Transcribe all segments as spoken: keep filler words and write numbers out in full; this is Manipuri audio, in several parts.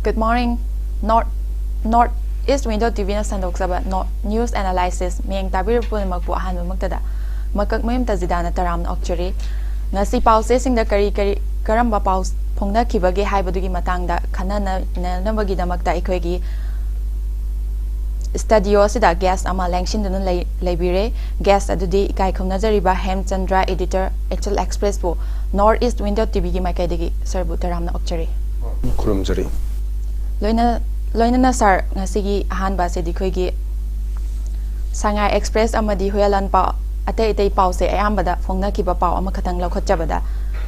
Good morning. North, North East Window T ꯚꯤꯅ ꯁꯟꯗꯣꯛꯆꯕ ꯅꯣ-, news analysis ꯃꯤꯠꯌꯦꯡ ꯇꯥꯕꯤꯔꯤꯕ ꯄꯨꯝꯅꯃꯛꯄꯨ ꯑꯍꯥꯟꯕꯃꯛꯇꯗ ꯃꯀꯛ ꯃꯌꯨꯝ ꯇꯖꯤꯗꯥꯅ ꯇꯔꯥꯝꯅ ꯑꯣꯛꯆꯔꯤ꯫ ꯉꯁꯤ ꯄꯥꯎꯆꯦꯁꯤꯡꯗ ꯀꯔꯤ ꯀꯔꯤ, ꯀꯔꯝꯕ ꯄꯥꯎ ꯐꯣꯡꯅꯈꯤꯕꯒꯦ ꯍꯥꯏꯕꯗꯨꯒꯤ ꯃꯇꯥꯡꯗ ꯈꯟꯅꯅꯕꯒꯤꯗꯃꯛꯇ ꯑꯩꯈꯣꯏꯒꯤ studio ꯑꯁꯤꯗ guest ꯑꯃ ꯂꯦꯡꯁꯤꯟꯗꯨꯅ ꯂꯩ-, ꯂꯩꯕꯤꯔꯦ꯫ Guest ꯑꯗꯨꯗꯤ ꯏꯀꯥꯏ ꯈꯨꯝꯅꯖꯔꯤꯕ ꯍꯦꯝꯆꯟꯗ꯭ꯔ, editor, Actual Expressꯄꯨ North East Window T ꯚꯤꯒꯤ ꯃꯥꯏꯀꯩꯗꯒꯤ sirꯕꯨ ꯇꯔꯥꯝꯅ ꯑꯣꯛꯆꯔꯤ꯫ ꯈꯨꯔꯨꯝꯖꯔꯤ꯫ ꯂꯣꯏꯅ-, ꯂꯣꯏꯅꯅ sir, ꯉꯁꯤꯒꯤ ꯑꯍꯥꯟꯕ ꯑꯁꯤꯗꯤ ꯑꯩꯈꯣꯏꯒꯤ ꯁꯉꯥꯏ Express ꯑꯃꯗꯤ ꯍꯨꯏꯌꯥꯂꯥꯟ ꯄꯥꯎ, ꯑꯇꯩ ꯑꯇꯩ ꯄꯥꯎꯁꯦ ꯑꯌꯥꯝꯕꯗ ꯐꯣꯡꯅꯈꯤꯕ ꯄꯥꯎ ꯑꯃꯈꯛꯇꯪ ꯂꯧꯈꯠꯆꯕꯗ,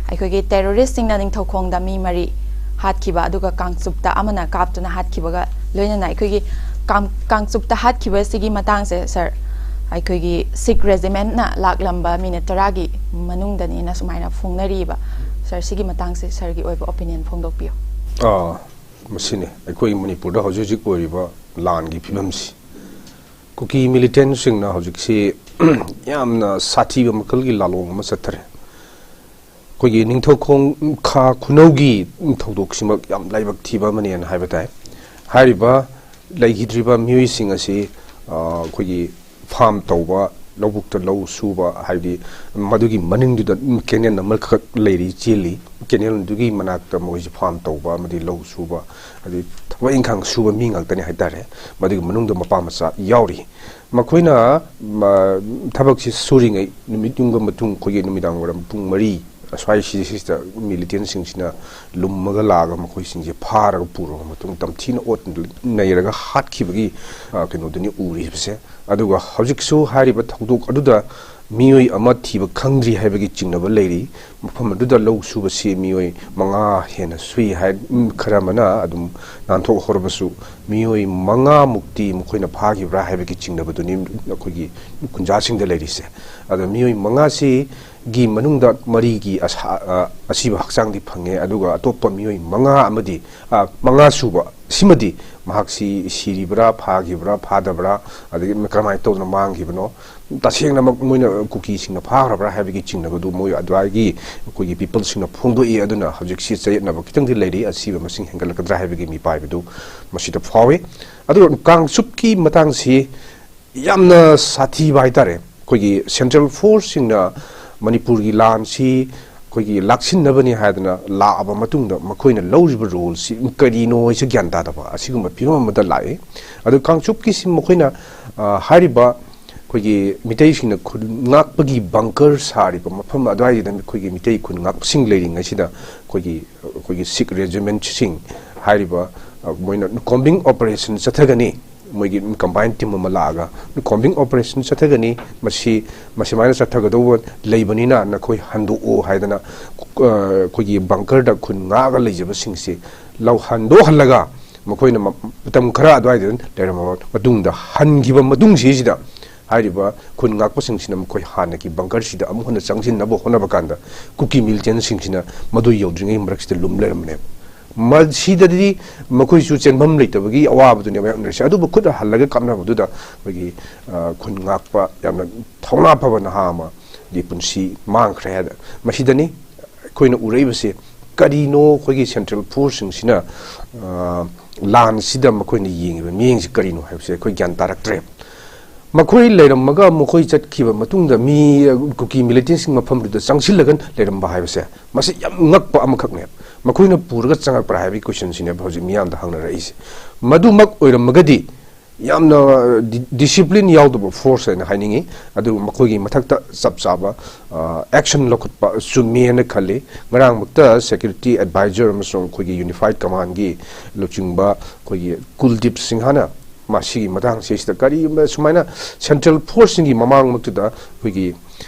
ꯑꯩꯈꯣꯏꯒꯤ terroristꯁꯤꯡꯅ ꯅꯤꯡꯊꯧꯈꯣꯡꯗ ꯃꯤ ꯃꯔꯤ ꯍꯥꯠꯈꯤꯕ, ꯑꯗꯨꯒ ꯀꯥꯡꯆꯨꯞꯇ ꯑꯃꯅ ꯀꯥꯞꯇꯨꯅ ꯍꯥꯠꯈꯤꯕꯒ ꯂꯣꯏꯅꯅ ꯑꯩꯈꯣꯏꯒꯤ ꯀꯥꯡ-, ꯀꯥꯡꯆꯨꯞꯇ ꯍꯥꯠꯈꯤꯕꯁꯤꯒꯤ ꯃꯇꯥꯡꯁꯦ, sir, ꯑꯩꯈꯣꯏꯒꯤ Sikh regimentꯅ ꯂꯥꯛꯂꯝꯕ minute ꯇꯔꯥꯒꯤ ꯃꯅꯨꯡꯗꯅꯦꯅ ꯁꯨꯃꯥꯏꯅ ꯐꯣꯡꯅꯔꯤꯕ꯫ Sir, ꯁꯤꯒꯤ ꯃꯇꯥꯡꯁꯦ sirꯒꯤ ꯑꯣꯏꯕ opinion ꯐꯣꯡꯗꯣꯛꯄꯤꯌꯨ꯫ ꯑꯥ, ꯃꯁꯤꯅꯤ ꯑꯩꯈꯣꯏ ꯃꯅꯤꯄꯨꯔꯗ ꯍꯧꯖꯤꯛ ꯍꯧꯖꯤꯛ ꯑꯣꯏꯔꯤꯕ ꯂꯥꯟꯒꯤ ꯐꯤꯕꯝꯁꯤ꯫ ꯀꯨꯀꯤ militantꯁꯤꯡꯅ ꯍꯧꯖꯤꯛꯁꯤ ꯌꯥꯝꯅ ꯁꯥꯊꯤꯕ ꯃꯈꯜꯒꯤ ꯂꯥꯂꯣꯡ ꯑꯃ ꯆꯠꯊꯔꯦ꯫ ꯑꯩꯈꯣꯏꯒꯤ ꯅꯤꯡꯊꯧꯈꯣꯡ ꯈꯥ ꯈꯨꯅꯧꯒꯤ ꯊꯧꯗꯣꯛꯁꯤꯃꯛ ꯌꯥꯝ ꯂꯥꯏꯕꯛ ꯊꯤꯕ ꯑꯃꯅꯦꯅ ꯍꯥꯏꯕ ꯇꯥꯏ꯫ ꯍꯥꯏꯔꯤꯕ ꯂꯩꯈꯤꯗ꯭ꯔꯤꯕ ꯃꯤꯑꯣꯏꯁꯤꯡ ꯑꯁꯤ, ꯑ, ꯑꯩꯈꯣꯏꯒꯤ farm ꯇꯧꯕ, ꯂꯧꯕꯨꯛꯇ ꯂꯧ ꯁꯨꯕ, ꯍꯥꯏꯕꯗꯤ ꯃꯗꯨꯒꯤ ꯃꯅꯤꯡꯗꯨꯗ canal ꯑꯃꯈꯛ ꯂꯩꯔꯤ, ꯆꯦꯜꯂꯤ꯫ Canalꯗꯨꯒꯤ ꯃꯅꯥꯛꯇ ꯃꯈꯣꯏꯁꯤ farm ꯇꯧꯕ ꯑꯃꯗꯤ ꯂꯧ ꯁꯨꯕ, ꯍꯥꯏꯗꯤ ꯊꯕꯛ ꯏꯪꯈꯥꯡ ꯁꯨꯕ ꯃꯤ ꯉꯥꯛꯇꯅꯤ ꯍꯥꯏꯇꯥꯔꯦ꯫ ꯃꯗꯨꯒꯤ ꯃꯅꯨꯡꯗ ꯃꯄꯥ ꯃꯆꯥ ꯌꯥꯎꯔꯤ꯫ ꯃꯈꯣꯏꯅ, ꯃ-, ꯊꯕꯛꯁꯤ ꯁꯨꯔꯤꯉꯩ, ꯅꯨꯃꯤꯠ ꯌꯨꯡꯕ ꯃꯇꯨꯡ, ꯑꯩꯈꯣꯏꯒꯤ ꯅꯨꯃꯤꯗꯥꯡ ꯋꯥꯏꯔꯝ ꯄꯨꯡ ꯃꯔꯤ ꯑꯁ꯭ꯋꯥꯏꯁꯤꯗꯩꯁꯤꯗ militantꯁꯤꯡꯁꯤꯅ ꯂꯨꯝꯃꯒ ꯂꯥꯛꯑꯒ ꯃꯈꯣꯏꯁꯤꯡꯁꯦ ꯐꯥꯔꯒ ꯄꯨꯔꯕ ꯃꯇꯨꯡ ꯇꯝꯊꯤꯅ ꯑꯣꯠ ꯅꯩꯔꯒ ꯍꯥꯠꯈꯤꯕꯒꯤ, ꯑ, ꯀꯩꯅꯣꯗꯨꯅꯤ ꯎꯔꯤꯕꯁꯦ꯫ ꯑꯗꯨꯒ ꯍꯧꯖꯤꯛꯁꯨ ꯍꯥꯏꯔꯤꯕ ꯊꯧꯗꯣꯛ ꯑꯗꯨꯗ ꯃꯤꯑꯣꯏ ꯑꯃ ꯊꯤꯕ ꯈꯪꯗ꯭ꯔꯤ ꯍꯥꯏꯕꯒꯤ ꯆꯤꯡꯅꯕ ꯂꯩꯔꯤ꯫ ꯃꯐꯝ ꯑꯗꯨꯗ ꯂꯧ ꯁꯨꯕꯁꯤ ꯃꯤꯑꯣꯏ ꯃꯉꯥ ꯍꯦꯟꯅ ꯁꯨꯏ ꯍꯥꯏ, ꯎꯝ, ꯈꯔ ꯑꯃꯅ ꯑꯗꯨꯝ ꯅꯥꯟꯊꯣꯛꯍꯧꯔꯕꯁꯨ, ꯃꯤꯑꯣꯏ ꯃꯉꯥꯃꯨꯛꯇꯤ ꯃꯈꯣꯏꯅ ꯐꯥꯈꯤꯕ꯭ꯔꯥ ꯍꯥꯏꯕꯒꯤ ꯆꯤꯡꯅꯕꯗꯨꯅꯤ ꯑꯩꯈꯣꯏꯒꯤ ꯈꯨꯟꯖꯥꯁꯤꯡꯗ ꯂꯩꯔꯤꯁꯦ꯫ ꯑꯗꯣ ꯃꯤꯑꯣꯏ ꯃꯉꯥꯁꯤꯒꯤ ꯃꯅꯨꯡꯗ ꯃꯔꯤꯒꯤ ꯑꯁꯥ-, ꯑ, ꯑꯁꯤꯕ ꯍꯛꯆꯥꯡꯗꯤ ꯐꯪꯉꯦ, ꯑꯗꯨꯒ ꯑꯇꯣꯞꯄ ꯃꯤꯑꯣꯏ ꯃꯉꯥ ꯑꯃꯗꯤ, ꯑ, ꯃꯉꯥ ꯁꯨꯕ ꯁꯤꯃꯗꯤ ꯃꯍꯥꯛꯁꯤ ꯁꯤꯔꯤꯕ꯭ꯔꯥ, ꯐꯥꯈꯤꯕ꯭ꯔꯥ, ꯐꯥꯗꯕ꯭ꯔꯥ, ꯑꯗꯒꯤ ꯀꯔꯝꯍꯥꯏꯅ ꯇꯧꯗꯅ ꯃꯥꯡꯈꯤꯕꯅꯣ, ꯇꯁꯦꯡꯅꯃꯛ ꯃꯣꯏꯅ ꯀꯨꯀꯤꯁꯤꯡꯅ ꯐꯥꯈ꯭ꯔꯕ꯭ꯔꯥ ꯍꯥꯏꯕꯒꯤ ꯆꯤꯡꯅꯕꯗꯨ ꯃꯣꯏ ꯑꯗꯨꯋꯥꯏꯒꯤ ꯑꯩꯈꯣꯏꯒꯤ ꯄꯤꯄꯜꯁꯤꯡꯅ ꯐꯣꯡꯗꯣꯛꯏ꯫ ꯑꯗꯨꯅ ꯍꯧꯖꯤꯛꯁꯤ ꯆꯌꯦꯠꯅꯕ ꯈꯤꯇꯪꯗꯤ ꯂꯩꯔꯤ, ꯑꯁꯤꯕ ꯃꯁꯤꯡ ꯍꯦꯟꯒꯠꯂꯛꯀꯗ꯭ꯔꯥ ꯍꯥꯏꯕꯒꯤ ꯃꯤꯄꯥꯏꯕꯗꯨ ꯃꯁꯤꯗ ꯐꯥꯎꯏ꯫ ꯑꯗꯨꯒ ꯀꯥꯡꯆꯨꯞꯀꯤ ꯃꯇꯥꯡꯁꯤ ꯌꯥꯝꯅ ꯁꯥꯊꯤꯕ ꯍꯥꯏꯇꯥꯔꯦ꯫ ꯑꯩꯈꯣꯏꯒꯤ ꯁꯦꯟꯇ꯭ꯔꯦꯜ ꯐꯣꯔꯁꯁꯤꯡꯅ ꯃꯅꯤꯄꯨꯔꯒꯤ ꯂꯥꯟꯁꯤ ꯑꯩꯈꯣꯏꯒꯤ ꯂꯥꯛꯁꯤꯟꯅꯕꯅꯤ ꯍꯥꯏꯗꯅ ꯂꯥꯛꯑꯕ ꯃꯇꯨꯡꯗ ꯃꯈꯣꯏꯅ ꯂꯧꯔꯤꯕ ꯔꯣꯜꯁꯤ ꯀꯔꯤꯅꯣ ꯍꯥꯏꯁꯦ ꯒ꯭ꯌꯥꯟ ꯇꯥꯗꯕ ꯑꯁꯤꯒꯨꯝꯕ ꯐꯤꯕꯝ ꯑꯃꯗ ꯂꯥꯛꯑꯦ꯫ ꯑꯗꯨ ꯀꯥꯡꯆꯨꯞꯀꯤꯁꯤ ꯃꯈꯣꯏꯅ, ꯑ, ꯍꯥꯏꯔꯤꯕ ꯑꯩꯈꯣꯏꯒꯤ ꯃꯤꯇꯩꯁꯤꯡꯅ ꯈꯨꯟ ꯉꯥꯛꯄꯒꯤ ꯕꯪꯀꯔ ꯁꯥꯔꯤꯕ ꯃꯐꯝ ꯑꯗꯨꯋꯥꯏꯗꯨꯗ ꯑꯩꯈꯣꯏꯒꯤ ꯃꯤꯇꯩ ꯈꯨꯟ ꯉꯥꯛꯄꯁꯤꯡ ꯂꯩꯔꯤꯉꯩꯁꯤꯗ ꯑꯩꯈꯣꯏꯒꯤ, ꯑꯩꯈꯣꯏꯒꯤ ꯁꯤꯛ ꯔꯦꯖꯤꯃꯦꯟꯠꯁꯤꯡ ꯍꯥꯏꯔꯤꯕ, ꯑ, ꯃꯣꯏꯅ ꯀꯣꯝꯕꯤꯡ ꯑꯣꯄꯔꯦꯁꯟ ꯆꯠꯊꯒꯅꯤ꯫ ꯃꯣꯏꯒꯤ ꯀꯝꯕꯥꯏꯟ ꯇꯤꯝ ꯑꯃ ꯂꯥꯛꯑꯒ ꯀꯣꯝꯕꯤꯡ ꯑꯣꯄꯔꯦꯁꯟ ꯆꯠꯊꯒꯅꯤ, ꯃꯁꯤ, ꯃꯁꯨꯃꯥꯏꯅ ꯆꯠꯊꯒꯗꯧꯕ ꯂꯩꯕꯅꯤꯅ ꯅꯈꯣꯏ ꯍꯟꯗꯣꯛꯑꯣ ꯍꯥꯏꯗꯅ, ꯑ, ꯑꯩꯈꯣꯏꯒꯤ ꯕꯪꯀꯔꯗ ꯈꯨꯟ ꯉꯥꯛꯑꯒ ꯂꯩꯖꯕꯁꯤꯡꯁꯤ ꯂꯧ-, ꯍꯟꯗꯣꯛꯍꯜꯂꯒ ꯃꯈꯣꯏꯅ ꯃ-, ꯃꯇꯝ ꯈꯔ ꯑꯗꯨꯋꯥꯏꯗ ꯂꯩꯔꯝꯃꯕ ꯃꯇꯨꯡꯗ, ꯍꯟꯈꯤꯕ ꯃꯇꯨꯡꯁꯤꯁꯤꯗ ꯍꯥꯏꯔꯤꯕ ꯈꯨꯟ ꯉꯥꯛꯄꯁꯤꯡꯁꯤꯅ ꯃꯈꯣꯏ ꯍꯥꯟꯅꯒꯤ ꯕꯪꯀꯔꯁꯤꯗ ꯑꯃꯨꯛ ꯍꯟꯅ ꯆꯪꯁꯤꯟꯅꯕ ꯍꯣꯠꯅꯕ ꯀꯥꯟꯗ ꯀꯨꯀꯤ ꯃꯤꯂꯤꯇꯦꯟꯁꯤꯡꯁꯤꯅ ꯃꯗꯨ ꯌꯧꯗ꯭ꯔꯤꯉꯩ ꯃꯔꯛꯁꯤꯗ ꯂꯨꯝ ꯂꯩꯔꯝꯕꯅꯦꯕ꯫ ꯃꯁꯤꯗꯗꯤ ꯃꯈꯣꯏꯁꯨ ꯆꯦꯟꯐꯝ ꯂꯩꯇꯕꯒꯤ ꯑꯋꯥꯕꯗꯨꯅꯦꯕ ꯃꯥꯌꯣꯛꯅꯔꯤꯁꯦ꯫ ꯑꯗꯨꯕꯨ ꯈꯨꯠ ꯍꯜꯂꯒ ꯀꯥꯞꯅꯕꯗꯨꯗ ꯑꯩꯈꯣꯏꯒꯤ, ꯑ, ꯈꯨꯟ ꯉꯥꯛꯄ ꯌꯥꯝꯅ ꯊꯧꯅꯥ ꯐꯕ ꯅꯍꯥ ꯑꯃꯒꯤ ꯄꯨꯟꯁꯤ ꯃꯥꯡꯈ꯭ꯔꯦ ꯍꯥꯏꯗꯅ꯫ ꯃꯁꯤꯗꯅꯤ ꯑꯩꯈꯣꯏꯅ ꯎꯔꯛꯏꯕꯁꯦ꯫ ꯀꯔꯤꯅꯣ ꯑꯩꯈꯣꯏꯒꯤ ꯁꯦꯟꯇ꯭ꯔꯦꯜ ꯐꯣꯔꯁꯁꯤꯡꯁꯤꯅ, ꯑ, ꯂꯥꯟꯁꯤꯗ ꯃꯈꯣꯏꯅ ꯌꯦꯡꯉꯤꯕ ꯃꯤꯠꯌꯦꯡꯁꯤ ꯀꯔꯤꯅꯣ ꯍꯥꯏꯕꯁꯦ ꯑꯩꯈꯣꯏ ꯒ꯭ꯌꯥꯟ ꯇꯥꯔꯛꯇ꯭ꯔꯦ꯫ ꯃꯈꯣꯏ ꯂꯩꯔꯝꯃꯒ ꯃꯈꯣꯏ ꯆꯠꯈꯤꯕ ꯃꯇꯨꯡꯗ ꯃꯤ, ꯑ, ꯀꯨꯀꯤ ꯃꯤꯂꯤꯇꯦꯟꯁꯤꯡ ꯃꯐꯝꯗꯨꯗ ꯆꯪꯁꯤꯜꯂꯒ ꯂꯩꯔꯝꯕ ꯍꯥꯏꯕꯁꯦ, ꯃꯁꯤ ꯌꯥꯝ ꯉꯛꯄ ꯑꯃꯈꯛꯅꯦꯕ꯫ ꯃꯈꯣꯏꯅ ꯄꯨꯔꯒ ꯆꯪꯉꯛꯄ꯭ꯔꯥ ꯍꯥꯏꯕꯒꯤ ꯀꯣꯏꯁꯟꯁꯤꯅꯦꯕ ꯍꯧꯖꯤꯛ ꯃꯤꯌꯥꯝꯗ ꯍꯪꯅꯔꯛꯏꯁꯦ꯫ ꯃꯗꯨꯃꯛ ꯑꯣꯏꯔꯝꯃꯒꯗꯤ ꯌꯥꯝꯅ ꯗꯤ-, ꯗꯤꯁꯤꯄ꯭ꯂꯤꯟ ꯌꯥꯎꯗꯕ ꯐꯣꯔꯁ ꯍꯥꯏꯅ ꯍꯥꯏꯅꯤꯡꯉꯤ꯫ ꯑꯗꯨ ꯃꯈꯣꯏꯒꯤ ꯃꯊꯛꯇ ꯆꯞ ꯆꯥꯕ, ꯑ, ꯑꯦꯛꯁꯟ ꯂꯧꯈꯠꯄ ꯆꯨꯝꯃꯦꯅ ꯈꯜꯂꯤ꯫ ꯉꯔꯥꯡꯃꯛꯇ ꯁꯦꯀ꯭ꯌꯨꯔꯤꯇꯤ ꯑꯦꯗꯚꯥꯏꯖꯔ ꯑꯃꯁꯨꯡ ꯑꯩꯈꯣꯏꯒꯤ ꯌꯨꯅꯤꯐꯥꯏꯠ ꯀꯃꯥꯟꯒꯤ ꯂꯨꯆꯤꯡꯕ ꯑꯩꯈꯣꯏꯒꯤ ꯀꯨꯜꯗꯤꯞ ꯁꯤꯡꯍꯅ ꯃꯁꯤꯒꯤ ꯃꯇꯥꯡꯁꯤꯗ ꯀꯔꯤꯒꯨꯝꯕ ꯁꯨꯃꯥꯏꯅ ꯁꯦꯟꯇ꯭ꯔꯦꯜ ꯐꯣꯔꯁꯁꯤꯡꯒꯤ ꯃꯃꯥꯡꯃꯛꯇꯨꯗ ꯑꯩꯈꯣꯏꯒꯤ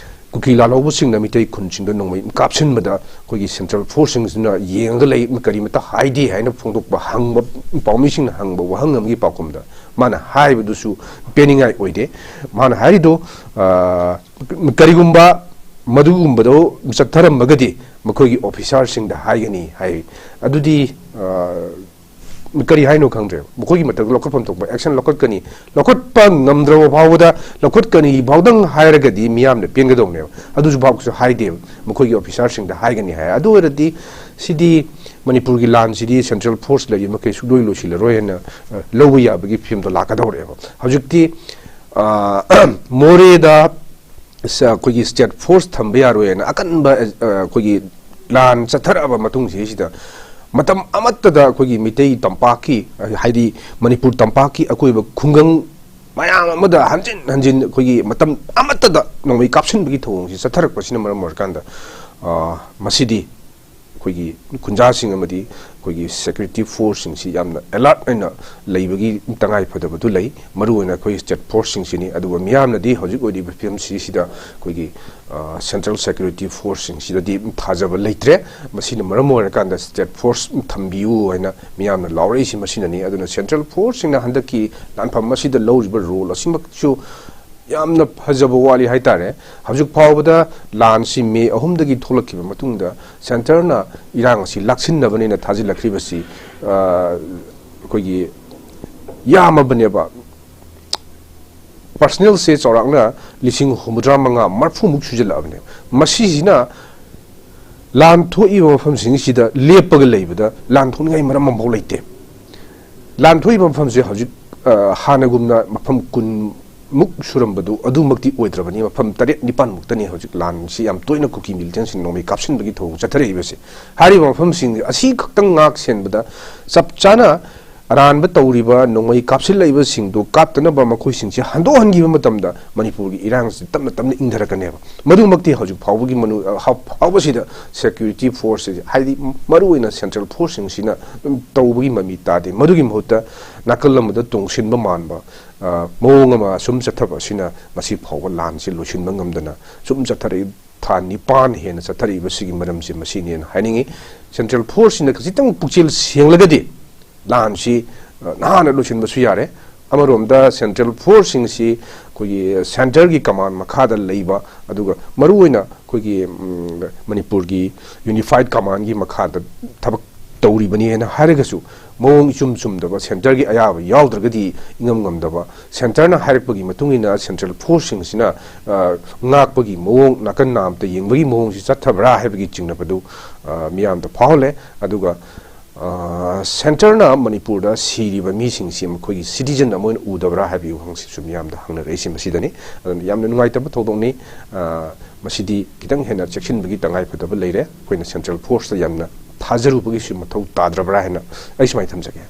ꯀꯨꯀꯤ ꯂꯥꯜꯍꯧꯕꯁꯤꯡꯅ ꯃꯤꯇꯩ ꯈꯨꯟꯁꯤꯡꯗ ꯅꯣꯡꯃꯩ ꯀꯥꯞꯁꯤꯟꯕꯗ ꯑꯩꯈꯣꯏꯒꯤ ꯁꯦꯟꯇ꯭ꯔꯦꯜ ꯐꯣꯔꯁꯁꯤꯡꯁꯤꯅ ꯌꯦꯡꯉꯒ ꯂꯩ, ꯀꯔꯤꯃꯇ ꯍꯥꯏꯗꯦ ꯍꯥꯏꯅ ꯐꯣꯡꯗꯣꯛꯄ, ꯍꯪꯕ, ꯄꯥꯎꯃꯤꯁꯤꯡꯅ ꯍꯪꯕ ꯋꯥꯍꯪ ꯑꯃꯒꯤ ꯄꯥꯎꯈꯨꯝꯗ ꯃꯥꯅ ꯍꯥꯏꯕꯗꯨꯁꯨ ꯄꯦꯟꯅꯤꯡꯉꯥꯏ ꯑꯣꯏꯗꯦ꯫ ꯃꯥꯅ ꯍꯥꯏꯔꯤꯗꯣ, ꯑ, ꯀꯔꯤꯒꯨꯝꯕ ꯃꯗꯨꯒꯨꯝꯕꯗꯣ ꯆꯠꯊꯔꯝꯃꯒꯗꯤ ꯃꯈꯣꯏꯒꯤ ꯑꯣꯐꯤꯁꯥꯔꯁꯤꯡꯗ ꯍꯥꯏꯒꯅꯤ ꯍꯥꯏ꯫ ꯑꯗꯨꯗꯤ, ꯑ, ꯀꯔꯤ ꯍꯥꯏꯅꯣ ꯈꯪꯗ꯭ꯔꯦꯕ꯫ ꯃꯈꯣꯏꯒꯤ ꯃꯊꯛꯇ ꯂꯧꯈꯠꯐꯝ ꯊꯣꯛꯄ action ꯂꯧꯈꯠꯀꯅꯤ, ꯂꯧꯈꯠꯄ ꯉꯝꯗ꯭ꯔꯕ ꯐꯥꯎꯕꯗ ꯂꯧꯈꯠꯀꯅꯤ ꯐꯥꯎꯗꯪ ꯍꯥꯏꯔꯒꯗꯤ ꯃꯤꯌꯥꯝꯅ ꯄꯦꯟꯒꯗꯧꯅꯦꯕ꯫ ꯑꯗꯨꯁꯨ ꯐꯥꯎꯁꯨ ꯍꯥꯏꯗꯦꯕ ꯃꯈꯣꯏꯒꯤ officer ꯁꯤꯡꯗ ꯍꯥꯏꯒꯅꯤ ꯍꯥꯏ꯫ ꯑꯗꯨ ꯑꯣꯏꯔꯗꯤ ꯁꯤꯗꯤ ꯃꯅꯤꯄꯨꯔꯒꯤ ꯂꯥꯟꯁꯤꯗꯤ central force ꯂꯩꯔꯤ ꯃꯈꯩ ꯁꯨꯡꯂꯣꯏ ꯂꯣꯏꯁꯤꯜꯂꯔꯣꯏ ꯍꯥꯏꯅ, ꯑ, ꯂꯧꯕ ꯌꯥꯕꯒꯤ ꯐꯤꯕꯝꯗꯣ ꯂꯥꯛꯀꯗꯧꯔꯦꯕ꯫ ꯍꯧꯖꯤꯛꯇꯤ, ꯑ, ꯃꯣꯔꯦꯗ ꯁ-, ꯑꯩꯈꯣꯏꯒꯤ state force ꯊꯝꯕ ꯌꯥꯔꯣꯏ ꯍꯥꯏꯅ ꯑꯀꯟꯕ, ꯑ, ꯑꯩꯈꯣꯏꯒꯤ ꯂꯥꯟ ꯆꯠꯊꯔꯛꯑꯕ ꯃꯇꯨꯡꯁꯤꯗꯩꯁꯤꯗ ꯃꯇꯝ ꯑꯃꯠꯇꯗ ꯑꯩꯈꯣꯏꯒꯤ ꯃꯤꯇꯩ ꯇꯝꯄꯥꯛꯀꯤ, ꯍꯥꯏꯗꯤ ꯃꯅꯤꯄꯨꯔ ꯇꯝꯄꯥꯛꯀꯤ ꯑꯀꯣꯏꯕ ꯈꯨꯡꯒꯪ ꯃꯌꯥꯝ ꯑꯃꯗ ꯍꯟꯖꯤꯟ ꯍꯟꯖꯤꯟ ꯑꯩꯈꯣꯏꯒꯤ ꯃꯇꯝ ꯑꯃꯠꯇꯗ ꯅꯣꯡꯃꯩ ꯀꯥꯞꯁꯤꯟꯕꯒꯤ ꯊꯧꯑꯣꯡꯁꯤ ꯆꯠꯊꯔꯛꯄꯁꯤꯅ ꯃꯔꯝ ꯑꯣꯏꯔꯀꯥꯟꯗ, ꯑ, ꯃꯁꯤꯗꯤ ꯑꯩꯈꯣꯏꯒꯤ ꯈꯨꯟꯖꯥꯁꯤꯡ ꯑꯃꯗꯤ ꯑꯩꯈꯣꯏꯒꯤ security force ꯁꯤꯡꯁꯤ ꯌꯥꯝꯅ alert ꯑꯣꯏꯅ ꯂꯩꯕꯒꯤ ꯇꯉꯥꯏ ꯐꯗꯕꯗꯨ ꯂꯩ꯫ ꯃꯔꯨꯑꯣꯏꯅ ꯑꯩꯈꯣꯏ state force ꯁꯤꯡꯁꯤꯅꯤ꯫ ꯑꯗꯨꯒ ꯃꯤꯌꯥꯝꯅꯗꯤ ꯍꯧꯖꯤꯛ ꯑꯣꯏꯔꯤꯕ ꯐꯤꯕꯝꯁꯤꯁꯤꯗ ꯑꯩꯈꯣꯏꯒꯤ, ꯑ, central security force ꯁꯤꯡꯁꯤꯗꯗꯤ ꯊꯥꯖꯕ ꯂꯩꯇ꯭ꯔꯦ꯫ ꯃꯁꯤꯅ ꯃꯔꯝ ꯑꯣꯏꯔꯀꯥꯟꯗ state force ꯊꯝꯕꯤꯌꯨ ꯍꯥꯏꯅ ꯃꯤꯌꯥꯝꯅ ꯂꯥꯎꯔꯛꯏꯁꯤ ꯃꯁꯤꯅꯅꯤ꯫ ꯑꯗꯨꯅ central force ꯁꯤꯡꯅ ꯍꯟꯗꯛꯀꯤ ꯂꯥꯟꯐꯝ ꯑꯁꯤꯗ ꯂꯧꯔꯤꯕ role ꯑꯁꯤꯃꯛꯁꯨ ꯌꯥꯝꯅ ꯐꯖꯕ ꯋꯥꯠꯂꯤ ꯍꯥꯏꯇꯥꯔꯦ꯫ ꯍꯧꯖꯤꯛ ꯐꯥꯎꯕꯗ ꯂꯥꯟꯁꯤ ꯃꯦ ꯑꯍꯨꯝꯗꯒꯤ ꯊꯣꯛꯂꯛꯈꯤꯕ ꯃꯇꯨꯡꯗ centre ꯅ ꯏꯔꯥꯡ ꯑꯁꯤ ꯂꯥꯛꯁꯤꯟꯅꯕꯅꯦꯅ ꯊꯥꯖꯤꯜꯂꯛꯈ꯭ꯔꯤꯕꯁꯤ, ꯑ, ꯑꯩꯈꯣꯏꯒꯤ ꯌꯥꯝꯃꯕꯅꯦꯕ꯫ Personnel ꯁꯦ ꯆꯥꯎꯔꯥꯛꯅ ꯂꯤꯁꯤꯡ ꯍꯨꯝꯐꯨꯇꯔꯥ ꯃꯉꯥ, ꯃꯔꯤꯐꯨꯃꯨꯛ ꯁꯨꯖꯜꯂꯛꯑꯕꯅꯦ꯫ ꯃꯁꯤꯁꯤꯅ ꯂꯥꯟ ꯊꯣꯛꯏꯕ ꯃꯐꯝꯁꯤꯡꯁꯤꯗ ꯂꯦꯞꯄꯒ ꯂꯩꯕꯗ ꯂꯥꯟ ꯊꯣꯛꯅꯤꯡꯉꯥꯏ ꯃꯔꯝ ꯑꯃꯐꯥꯎ ꯂꯩꯇꯦ꯫ ꯂꯥꯟ ꯊꯣꯛꯏꯕ ꯃꯐꯝꯁꯦ ꯍꯧꯖꯤꯛ, ꯑ, ꯍꯥꯟꯅꯒꯨꯝꯅ ꯃꯐꯝ ꯀꯨꯟꯃꯨꯛ ꯁꯨꯔꯝꯕꯗꯨ ꯑꯗꯨꯃꯛꯇꯤ ꯑꯣꯏꯗ꯭ꯔꯕꯅꯤ꯫ ꯃꯐꯝ ꯇꯔꯦꯠ ꯅꯤꯄꯥꯟꯃꯨꯛꯇꯅꯤ ꯍꯧꯖꯤꯛ ꯂꯥꯟꯁꯤ ꯌꯥꯝ ꯇꯣꯏꯅ ꯀꯨꯀꯤ militant ꯁꯤꯡ ꯅꯣꯡꯃꯩ ꯀꯥꯞꯁꯤꯟꯕꯒꯤ ꯊꯧꯑꯣꯡ ꯆꯠꯊꯔꯛꯏꯕꯁꯦ꯫ ꯍꯥꯏꯔꯤꯕ ꯃꯐꯝꯁꯤꯡ ꯑꯁꯤꯈꯛꯇꯪ ꯉꯥꯛ ꯁꯦꯟꯕꯗ ꯆꯞ ꯆꯥꯅ ꯑꯔꯥꯟꯕ ꯇꯧꯔꯤꯕ ꯅꯣꯡꯃꯩ ꯀꯥꯞꯁꯤꯜꯂꯛꯏꯕꯁꯤꯡꯗꯨ ꯀꯥꯞꯇꯅꯕ ꯃꯈꯣꯏꯁꯤꯡꯁꯦ ꯍꯟꯗꯣꯛꯍꯟꯈꯤꯕ ꯃꯇꯝꯗ ꯃꯅꯤꯄꯨꯔꯒꯤ ꯏꯔꯥꯡꯁꯤ ꯇꯞꯅ ꯇꯞꯅ ꯏꯪꯊꯔꯛꯀꯅꯦꯕ꯫ ꯃꯗꯨꯃꯛꯇꯤ ꯍꯧꯖꯤꯛ ꯐꯥꯎꯕꯒꯤ ꯃꯅꯨ-, ꯑ, ꯍꯥꯎ-, ꯐꯥꯎꯕꯁꯤꯗ security force ꯁꯤꯡꯁꯦ, ꯍꯥꯏꯗꯤ ꯃꯔꯨꯑꯣꯏꯅ central force ꯁꯤꯡꯁꯤꯅ ꯑꯗꯨꯝ ꯇꯧꯕꯒꯤ ꯃꯃꯤ ꯇꯥꯗꯦ꯫ ꯃꯗꯨꯒꯤ ꯃꯍꯨꯠꯇ ꯅꯥꯀꯜ ꯑꯃꯗ ꯇꯣꯡꯁꯤꯟꯕ ꯃꯥꯟꯕ, ꯑ, ꯃꯑꯣꯡ ꯑꯃ ꯁꯨꯝ ꯆꯠꯊꯕ ꯑꯁꯤꯅ ꯉꯁꯤ ꯐꯥꯎꯕ ꯂꯥꯟꯁꯤ ꯂꯣꯏꯁꯤꯟꯕ ꯉꯝꯗꯅ ꯁꯨꯝ ꯆꯠꯊꯔꯛꯏ꯫ ꯊꯥ ꯅꯤꯄꯥꯟ ꯍꯦꯟꯅ ꯆꯠꯊꯔꯛꯏꯕꯁꯤꯒꯤ ꯃꯔꯝꯁꯤ ꯃꯁꯤꯅꯦꯅ ꯍꯥꯏꯅꯤꯡꯉꯤ꯫ Central force ꯁꯤꯅ ꯈꯖꯤꯛꯇꯪ ꯄꯨꯛꯆꯦꯜ ꯁꯦꯡꯂꯒꯗꯤ ꯂꯥꯟꯁꯤ, ꯑ, ꯅꯍꯥꯟꯅ ꯂꯣꯏꯁꯤꯟꯕꯁꯨ ꯌꯥꯔꯦ꯫ ꯑꯃꯔꯣꯝꯗ central force ꯁꯤꯡꯁꯤ ꯑꯩꯈꯣꯏꯒꯤ centre ꯒꯤ command ꯃꯈꯥꯗ ꯂꯩꯕ, ꯑꯗꯨꯒ ꯃꯔꯨꯑꯣꯏꯅ ꯑꯩꯈꯣꯏꯒꯤ, ꯎꯝ, ꯃꯅꯤꯄꯨꯔꯒꯤ unified command ꯒꯤ ꯃꯈꯥꯗ ꯊꯕꯛ ꯇꯧꯔꯤꯕꯅꯤ ꯍꯥꯏꯅ ꯍꯥꯏꯔꯒꯁꯨ, ꯃꯑꯣꯡ ꯏꯆꯨꯝ ꯆꯨꯝꯗꯕ, ꯁꯦꯟꯇꯔꯒꯤ ꯑꯌꯥꯕ ꯌꯥꯎꯗ꯭ꯔꯒꯗꯤ ꯏꯉꯝ ꯉꯝꯗꯕ, ꯁꯦꯟꯇꯔꯅ ꯍꯥꯏꯔꯛꯄꯒꯤ ꯃꯇꯨꯡ ꯏꯟꯅ ꯁꯦꯟꯇ꯭ꯔꯦꯜ ꯐꯣꯔꯁꯁꯤꯡꯁꯤꯅ, ꯑ, ꯉꯥꯛꯄꯒꯤ ꯃꯑꯣꯡ, ꯅꯥꯀꯟ ꯅꯥꯝꯇ ꯌꯦꯡꯕꯒꯤ ꯃꯑꯣꯡꯁꯤ ꯆꯠꯊꯕ꯭ꯔꯥ ꯍꯥꯏꯕꯒꯤ ꯆꯤꯡꯅꯕꯗꯨ, ꯑ, ꯃꯤꯌꯥꯝꯗ ꯐꯥꯎꯍꯜꯂꯦ꯫ ꯑꯗꯨꯒ, ꯑ, ꯁꯦꯟꯇꯔꯅ ꯃꯅꯤꯄꯨꯔꯗ ꯁꯤꯔꯤꯕ ꯃꯤꯁꯤꯡꯁꯤ ꯃꯈꯣꯏꯒꯤ ꯁꯤꯇꯤꯖꯟ ꯑꯃ ꯑꯣꯏꯅ ꯎꯗꯕ꯭ꯔꯥ ꯍꯥꯏꯕꯒꯤ ꯋꯥꯍꯪꯁꯤꯁꯨ ꯃꯤꯌꯥꯝꯗ ꯍꯪꯅꯔꯛꯏꯁꯤ ꯃꯁꯤꯗꯅꯤ꯫ ꯑꯗꯨꯅ ꯌꯥꯝꯅ ꯅꯨꯡꯉꯥꯏꯇꯕ ꯊꯧꯗꯣꯛꯅꯤ꯫ ꯑ, ꯃꯁꯤꯗꯤ ꯈꯤꯇꯪ ꯍꯦꯟꯅ ꯆꯦꯛꯁꯤꯟꯕꯒꯤ ꯇꯉꯥꯏꯐꯗꯕ ꯂꯩꯔꯦ꯫ ꯑꯩꯈꯣꯏꯅ ꯁꯦꯟꯇ꯭ꯔꯦꯜ ꯐꯣꯔꯁꯇ ꯌꯥꯝꯅ ꯊꯥꯖꯔꯨꯕꯒꯤꯁꯨ ꯃꯊꯧ ꯇꯥꯗ꯭ꯔꯕ꯭ꯔꯥ ꯍꯥꯏꯅ ꯑꯩ ꯁꯨꯃꯥꯏꯅ ꯊꯝꯖꯒꯦ꯫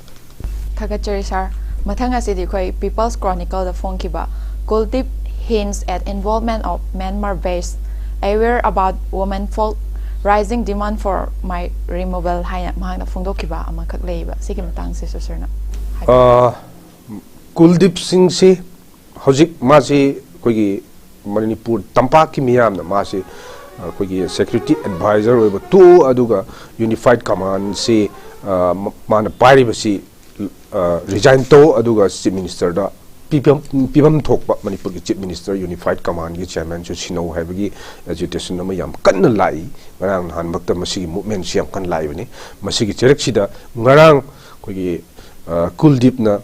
ꯊꯥꯒꯠꯆꯔꯤ ꯁꯥꯔ꯫ ꯃꯊꯪ ꯑꯁꯤꯗꯤ ꯑꯩꯈꯣꯏ People's Chronicleꯗ ꯐꯣꯡꯈꯤꯕ, Kuldeep hints at involvement of Myanmar based, aware about women folk, rising demand for my removal ꯍꯥꯏꯅ ꯃꯍꯥꯛꯅ ꯐꯣꯡꯗꯣꯛꯈꯤꯕ ꯑꯃꯈꯛ ꯂꯩꯌꯦꯕ꯫ ꯁꯤꯒꯤ ꯃꯇꯥꯡꯁꯤꯁꯨ ꯁꯥꯔꯅ ꯍꯥꯏꯕꯤꯌꯨ꯫ ꯑ, ꯀꯨꯜꯗꯤꯞ ꯁꯤꯡꯁꯤ ꯍꯧꯖꯤꯛ ꯃꯥꯁꯤ ꯑꯩꯈꯣꯏꯒꯤ ꯃꯅꯤꯄꯨꯔ ꯇꯝꯄꯥꯛꯀꯤ ꯃꯤꯌꯥꯝꯅ ꯃꯥꯁꯤ ꯑꯩꯈꯣꯏꯒꯤ ꯁꯦꯀ꯭ꯌꯨꯔꯤꯇꯤ ꯑꯦꯗꯚꯥꯏꯖꯔ ꯑꯣꯏꯕ ꯇꯣꯛꯎ, ꯑꯗꯨꯒ ꯌꯨꯅꯤꯐꯥꯏꯠ ꯀꯃꯥꯟꯁꯤ, ꯑ, ꯃ-, ꯃꯥꯅ ꯄꯥꯏꯔꯤꯕꯁꯤ, ꯑ, ꯔꯤꯖꯥꯏꯟ ꯇꯧ, ꯑꯗꯨꯒ ꯆꯤꯐ ꯃꯤꯅꯤꯁꯇꯔꯗ ꯄꯤꯐꯝ, ꯄꯤꯐꯝ ꯊꯣꯛꯄ ꯃꯅꯤꯄꯨꯔꯒꯤ ꯆꯤꯐ ꯃꯤꯅꯤꯁꯇꯔ, ꯌꯨꯅꯤꯐꯥꯏꯠ ꯀꯃꯥꯟꯒꯤ ꯆꯤꯌꯔꯃꯦꯟꯁꯨ ꯁꯤꯟꯅꯧ ꯍꯥꯏꯕꯒꯤ ꯑꯦꯖꯤꯇꯦꯁꯟ ꯑꯃ ꯌꯥꯝ ꯀꯟꯅ ꯂꯥꯛꯏ꯫ ꯉꯔꯥꯡ ꯅꯍꯥꯟꯃꯛꯇ ꯃꯁꯤꯒꯤ ꯃꯨꯞꯃꯦꯟꯁꯤ ꯌꯥꯝ ꯀꯟꯅ ꯂꯥꯛꯏꯕꯅꯤ꯫ ꯃꯁꯤꯒꯤ ꯆꯩꯔꯛꯁꯤꯗ ꯉꯔꯥꯡ ꯑꯩꯈꯣꯏꯒꯤ, ꯑ, ꯀꯨꯜꯗꯤꯞꯅ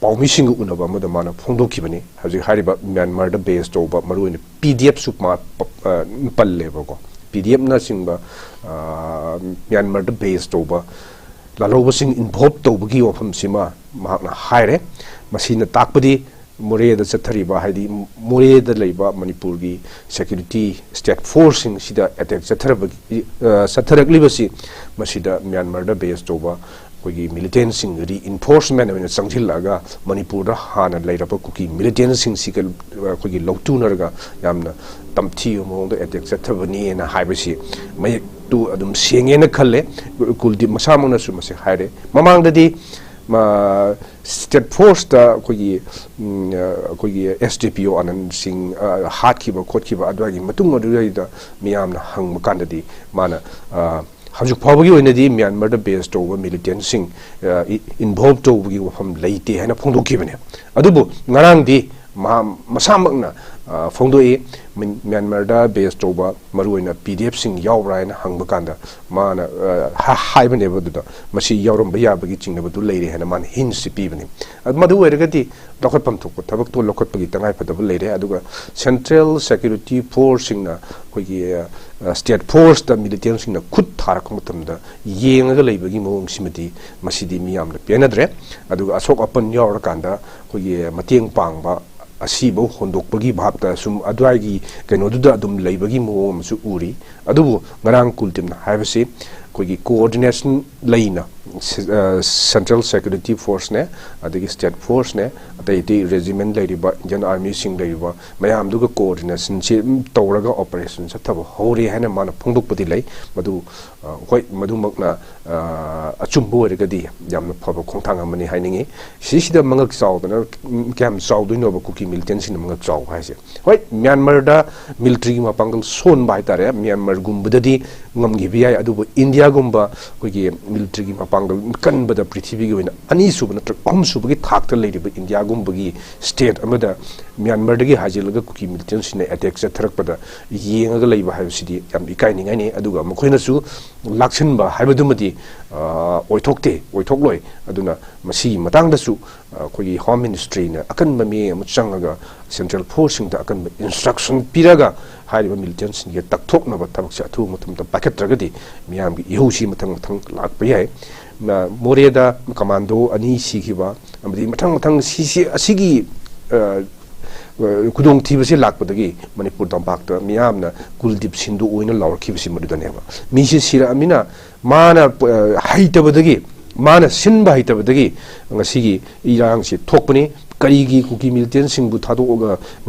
ꯄꯥꯎꯃꯤꯁꯤꯡꯒ ꯎꯅꯕ ꯑꯃꯗ ꯃꯥꯅ ꯐꯣꯡꯗꯣꯛꯈꯤꯕꯅꯤ꯫ ꯍꯧꯖꯤꯛ ꯍꯥꯏꯔꯤꯕ ꯃ꯭ꯌꯥꯟꯃꯥꯔꯗ ꯕꯦꯁ ꯇꯧꯕ, ꯃꯔꯨꯑꯣꯏꯅ ꯄꯤ ꯗꯤ ꯑꯦꯐꯁꯨ ꯃꯥ ꯄ-, ꯑ, ꯄꯜꯂꯦꯕꯀꯣ꯫ ꯄꯤ ꯗꯤ ꯑꯦꯐꯅꯆꯤꯡꯕ, ꯑ, ꯃ꯭ꯌꯥꯟꯃꯥꯔꯗ ꯕꯦꯁ ꯇꯧꯕ ꯂꯥꯜꯍꯧꯕꯁꯤꯡ ꯏꯟꯚꯣꯜꯕ ꯇꯧꯕꯒꯤ ꯋꯥꯐꯝꯁꯤꯃ ꯃꯍꯥꯛꯅ ꯍꯥꯏꯔꯦ꯫ ꯃꯁꯤꯅ ꯇꯥꯛꯄꯗꯤ ꯃꯣꯔꯦꯗ ꯆꯠꯊꯔꯤꯕ, ꯍꯥꯏꯗꯤ ꯃꯣꯔꯦꯗ ꯂꯩꯕ ꯃꯅꯤꯄꯨꯔꯒꯤ ꯁꯦꯀ꯭ꯌꯨꯔꯤꯇꯤ ꯁ꯭ꯇꯦꯠ ꯐꯣꯔꯁꯁꯤꯡꯁꯤꯗ ꯑꯦꯇꯦꯛ ꯆꯠꯊꯔꯕꯒꯤ, ꯑ, ꯆꯠꯊꯔꯛꯂꯤꯕꯁꯤ, ꯃꯁꯤꯗ ꯃ꯭ꯌꯥꯟꯃꯥꯔꯗ ꯕꯦꯁ ꯇꯧꯕ ꯑꯩꯈꯣꯏꯒꯤ ꯃꯤꯂꯤꯇꯦꯟꯁꯤꯡ ꯔꯤꯏꯟꯐꯣꯔꯁꯃꯦꯟ ꯑꯣꯏꯅ ꯆꯪꯁꯤꯜꯂꯛꯑꯒ ꯃꯅꯤꯄꯨꯔꯗ ꯍꯥꯟꯅ ꯂꯩꯔꯕ ꯀꯨꯀꯤ ꯃꯤꯂꯤꯇꯦꯟꯁꯤꯡꯁꯤꯒ ꯑꯩꯈꯣꯏꯒꯤ ꯂꯧꯇꯨꯅꯔꯒ ꯌꯥꯝꯅ ꯇꯝꯊꯤꯕ ꯃꯑꯣꯡꯗ ꯑꯦꯇꯦꯛ ꯆꯠꯊꯕꯅꯦꯅ ꯍꯥꯏꯕꯁꯤ ꯃꯌꯦꯛꯇꯨ ꯑꯗꯨꯝ ꯁꯦꯡꯉꯦꯅ ꯈꯜꯂꯦ꯫ ꯀꯨꯜꯗꯤꯞ ꯃꯁꯥꯃꯛꯅꯁꯨ ꯃꯁꯤ ꯍꯥꯏꯔꯦ꯫ ꯃꯃꯥꯡꯗꯗꯤ ꯃ-, ꯁ꯭ꯇꯦꯠ ꯐꯣꯔꯁꯇ ꯑꯩꯈꯣꯏꯒꯤ, ꯎꯝ, ꯑ, ꯑꯩꯈꯣꯏꯒꯤ ꯑꯦꯁ ꯗꯤ ꯄꯤ ꯑꯣ ꯑꯅꯟ ꯁꯤꯡ, ꯑ, ꯍꯥꯠꯈꯤꯕ ꯈꯣꯠꯈꯤꯕ ꯑꯗꯨꯋꯥꯏꯒꯤ ꯃꯇꯨꯡ ꯑꯗꯨꯗꯩꯗ ꯃꯤꯌꯥꯝꯅ ꯍꯪꯕ ꯀꯥꯟꯗꯗꯤ ꯃꯥꯅ, ꯑ, ꯍꯧꯖꯤꯛ ꯐꯥꯎꯕꯒꯤ ꯑꯣꯏꯅꯗꯤ ꯃ꯭ꯌꯥꯟꯃꯥꯔꯗ ꯕꯦꯁ ꯇꯧꯕ ꯃꯤꯂꯤꯇꯦꯟꯁꯤꯡ, ꯑ, ꯏ-, ꯏꯟꯚꯣꯜꯕ ꯇꯧꯕꯒꯤ ꯋꯥꯐꯝ ꯂꯩꯇꯦ ꯍꯥꯏꯅ ꯐꯣꯡꯗꯣꯛꯈꯤꯕꯅꯦ꯫ ꯑꯗꯨꯕꯨ ꯉꯔꯥꯡꯗꯤ ꯃꯍꯥ-, ꯃꯁꯥꯃꯛꯅ ꯑ, ꯐꯣꯡꯗꯣꯛꯏ꯫ ꯃ꯭ꯌꯥꯟ-, ꯃ꯭ꯌꯥꯟꯃꯥꯔꯗ ꯕꯦꯁ ꯇꯧꯕ ꯃꯔꯨꯑꯣꯏꯅ ꯄꯤ ꯗꯤ ꯑꯦꯐꯁꯤꯡ ꯌꯥꯎꯕ꯭ꯔꯥ ꯍꯥꯏꯅ ꯍꯪꯕ ꯀꯥꯟꯗ ꯃꯥꯅ, ꯑ, ꯍꯥ-, ꯍꯥꯏꯕꯅꯦꯕ꯫ ꯑꯗꯨꯗ ꯃꯁꯤ ꯌꯥꯎꯔꯝꯕ ꯌꯥꯕꯒꯤ ꯆꯤꯡꯅꯕꯗꯨ ꯂꯩꯔꯦ ꯍꯥꯏꯅ ꯃꯥꯅ ꯍꯤꯟꯁꯁꯤ ꯄꯤꯕꯅꯤ꯫ ꯑꯗꯨ ꯃꯗꯨ ꯑꯣꯏꯔꯒꯗꯤ ꯂꯧꯈꯠꯐꯝ ꯊꯣꯛꯄ ꯊꯕꯛꯇꯣ ꯂꯧꯈꯠꯄꯒꯤ ꯇꯉꯥꯏ ꯐꯗꯕ ꯂꯩꯔꯦ꯫ ꯑꯗꯨꯒ ꯁꯦꯟꯇ꯭ꯔꯦꯜ ꯁꯦꯀ꯭ꯌꯨꯔꯤꯇꯤ ꯐꯣꯔꯁꯁꯤꯡꯅ ꯑꯩꯈꯣꯏꯒꯤ, ꯑ, ꯁ꯭ꯇꯦꯠ ꯐꯣꯔꯁꯇ ꯃꯤꯂꯤꯇꯦꯟꯁꯤꯡꯅ ꯈꯨꯠ ꯊꯥꯔꯛꯄ ꯃꯇꯝꯗ ꯌꯦꯡꯉꯒ ꯂꯩꯕꯒꯤ ꯃꯑꯣꯡꯁꯤꯃꯗꯤ ꯃꯁꯤꯗꯤ ꯃꯤ ꯌꯥꯝꯅ ꯄꯦꯟꯅꯗ꯭ꯔꯦ꯫ ꯑꯗꯨꯒ ꯑꯁꯣꯛ ꯑꯄꯟ ꯌꯥꯎꯔꯀꯥꯟꯗ ꯑꯩꯈꯣꯏꯒꯤ ꯃꯇꯦꯡ ꯄꯥꯡꯕ ꯑꯁꯤꯐꯧ ꯍꯣꯟꯗꯣꯛꯄꯒꯤ ꯚꯥꯞꯇ ꯁꯨꯝ ꯑꯗꯨꯋꯥꯏꯒꯤ ꯀꯩꯅꯣꯗꯨꯗ ꯑꯗꯨꯝ ꯂꯩꯕꯒꯤ ꯃꯑꯣꯡ ꯑꯃꯁꯨ ꯎꯔꯤ꯫ ꯑꯗꯨꯕꯨ ꯉꯔꯥꯡ ꯀꯨꯜꯇꯤꯝꯅ ꯍꯥꯏꯕꯁꯤ ꯑꯩꯈꯣꯏꯒꯤ ꯀꯣꯑꯣꯔꯗꯤꯅꯦꯁꯟ ꯂꯩꯅ, ꯁꯤ-, ꯑ, ꯁꯦꯟꯇ꯭ꯔꯦꯜ ꯁꯦꯀ꯭ꯌꯨꯔꯤꯇꯤ ꯐꯣꯔꯁꯅꯦ, ꯑꯗꯒꯤ ꯁ꯭ꯇꯦꯠ ꯐꯣꯔꯁꯅꯦ, ꯑꯇꯩ ꯑꯇꯩ ꯔꯦꯖꯤꯃꯦꯟ ꯂꯩꯔꯤꯕ, ꯏꯟꯗꯤꯌꯟ ꯑꯥꯔꯃꯤꯁꯤꯡ ꯂꯩꯔꯤꯕ ꯃꯌꯥꯝꯗꯨꯒ ꯀꯣꯑꯣꯔꯗꯤꯅꯦꯁꯟꯁꯤ ꯇꯧꯔꯒ ꯑꯣꯄꯔꯦꯁꯟ ꯆꯠꯊꯕ ꯍꯧꯔꯦ ꯍꯥꯏꯅ ꯃꯥꯅ ꯐꯣꯡꯗꯣꯛꯄꯗꯤ ꯂꯩ꯫ ꯃꯗꯨ, ꯑ, ꯍꯣꯏ, ꯃꯗꯨꯃꯛꯅ, ꯑ, ꯑꯆꯨꯝꯕ ꯑꯣꯏꯔꯒꯗꯤ ꯌꯥꯝꯅ ꯐꯕ ꯈꯣꯡꯊꯥꯡ ꯑꯃꯅꯤ ꯍꯥꯏꯅꯤꯡꯏ꯫ ꯁꯤꯁꯤꯗ ꯃꯉꯛ ꯆꯥꯎꯗꯅ, ꯎꯝ, ꯀꯌꯥꯝ ꯆꯥꯎꯗꯣꯏꯅꯣꯕ ꯀꯨꯀꯤ ꯃꯤꯂꯤꯇꯦꯟꯁꯤꯡꯅ ꯃꯉꯛ ꯆꯥꯎꯕ ꯍꯥꯏꯁꯦ? ꯍꯣꯏ, ꯃ꯭ꯌꯥꯟꯃꯥꯔꯗ ꯃꯤꯂꯤꯇꯔꯤꯒꯤ ꯃꯄꯥꯡꯒꯜ ꯁꯣꯟꯕ ꯍꯥꯏꯇꯥꯔꯦ, ꯃ꯭ꯌꯥꯟꯃꯥꯔꯒꯨꯝꯕꯗꯗꯤ ꯉꯝꯈꯤꯕ ꯌꯥꯏ, ꯑꯗꯨꯕꯨ ꯏꯟꯗꯤꯌꯥꯒꯨꯝꯕ ꯑꯩꯈꯣꯏꯒꯤ ꯃꯤꯂꯤꯇꯔꯤꯒꯤ ꯃꯄꯥꯡꯒꯜ ꯀꯟꯕꯗ ꯄ꯭ꯔꯤꯊꯤꯕꯤꯒꯤ ꯑꯣꯏꯅ ꯑꯅꯤꯁꯨꯕ ꯅꯠꯇ꯭ꯔꯒ ꯑꯍꯨꯝꯁꯨꯕꯒꯤ ꯊꯥꯛꯇ ꯂꯩꯔꯤꯕ ꯏꯟꯗꯤꯌꯥꯒꯨꯝꯕꯒꯤ ꯁ꯭ꯇꯦꯠ ꯑꯃꯗ ꯃ꯭ꯌꯥꯟꯃꯥꯔꯗꯒꯤ ꯍꯥꯏꯖꯤꯜꯂꯒ ꯀꯨꯀꯤ ꯃꯤꯂꯤꯇꯦꯟꯁꯤꯡꯅ ꯑꯦꯇꯦꯛ ꯆꯠꯊꯔꯛꯄꯗ ꯌꯦꯡꯉꯒ ꯂꯩꯕ ꯍꯥꯏꯕꯁꯤꯗꯤ ꯌꯥꯝ ꯏꯀꯥꯏꯅꯤꯡꯉꯥꯏꯅꯤ꯫ ꯑꯗꯨꯒ ꯃꯈꯣꯏꯅꯁꯨ ꯂꯥꯛꯁꯤꯟꯕ ꯍꯥꯏꯕꯗꯨꯃꯗꯤ, ꯑ, ꯑꯣꯏꯊꯣꯛꯇꯦ, ꯑꯣꯏꯊꯣꯛꯂꯣꯏ꯫ ꯑꯗꯨꯅ ꯃꯁꯤꯒꯤ ꯃꯇꯥꯡꯗꯁꯨ, ꯑ, ꯑꯩꯈꯣꯏꯒꯤ ꯍꯣꯝ ꯃꯤꯅꯤꯁꯇ꯭ꯔꯤꯅ ꯑꯀꯟꯕ ꯃꯤꯠꯌꯦꯡ ꯑꯃ ꯆꯪꯉꯒ ꯁꯦꯟꯇ꯭ꯔꯦꯜ ꯐꯣꯔꯁꯁꯤꯡꯗ ꯑꯀꯟꯕ ꯏꯟꯁꯇ꯭ꯔꯛꯁꯟ ꯄꯤꯔꯒ ꯍꯥꯏꯔꯤꯕ ꯃꯤꯂꯤꯇꯦꯟꯁꯤꯡꯒꯤ ꯇꯛꯊꯣꯛꯅꯕ ꯊꯕꯛꯁꯦ ꯑꯊꯨꯕ ꯃꯇꯝꯗ ꯄꯥꯏꯈꯠꯇ꯭ꯔꯒꯗꯤ ꯃꯤꯌꯥꯝꯒꯤ ꯏꯍꯧꯁꯤ ꯃꯊꯪ ꯃꯊꯪ ꯂꯥꯛꯄ ꯌꯥꯏ꯫ ꯃ-, ꯃꯣꯔꯦꯗ ꯀꯃꯥꯟꯗꯣ ꯑꯅꯤ ꯁꯤꯈꯤꯕ, ꯑꯃꯗꯤ ꯃꯊꯪ ꯃꯊꯪ ꯁꯤꯁꯤ, ꯑꯁꯤꯒꯤ, ꯑ, ꯑ, ꯈꯨꯗꯣꯡꯊꯤꯕꯁꯤ ꯂꯥꯛꯄꯗꯒꯤ ꯃꯅꯤꯄꯨꯔ ꯇꯝꯄꯥꯛꯇ ꯃꯤꯌꯥꯝꯅ ꯀꯨꯜꯗꯤꯞ ꯁꯤꯟꯗꯣꯛꯑꯣꯏꯅ ꯂꯥꯎꯔꯛꯈꯤꯕꯁꯤ ꯃꯗꯨꯗꯅꯦꯕ꯫ ꯃꯤꯁꯤ ꯁꯤꯔꯛꯑꯃꯤꯅ ꯃꯥꯅ, ꯑ, ꯍꯩꯇꯕꯗꯒꯤ, ꯃꯥꯅ ꯁꯤꯟꯕ ꯍꯩꯇꯕꯗꯒꯤ ꯉꯁꯤꯒꯤ ꯏꯔꯥꯡꯁꯤ ꯊꯣꯛꯄꯅꯤ꯫ ꯀꯔꯤꯒꯤ ꯀꯨꯀꯤ ꯃꯤꯂꯤꯇꯦꯟꯁꯤꯡꯕꯨ ꯊꯥꯗꯣꯛꯑꯒ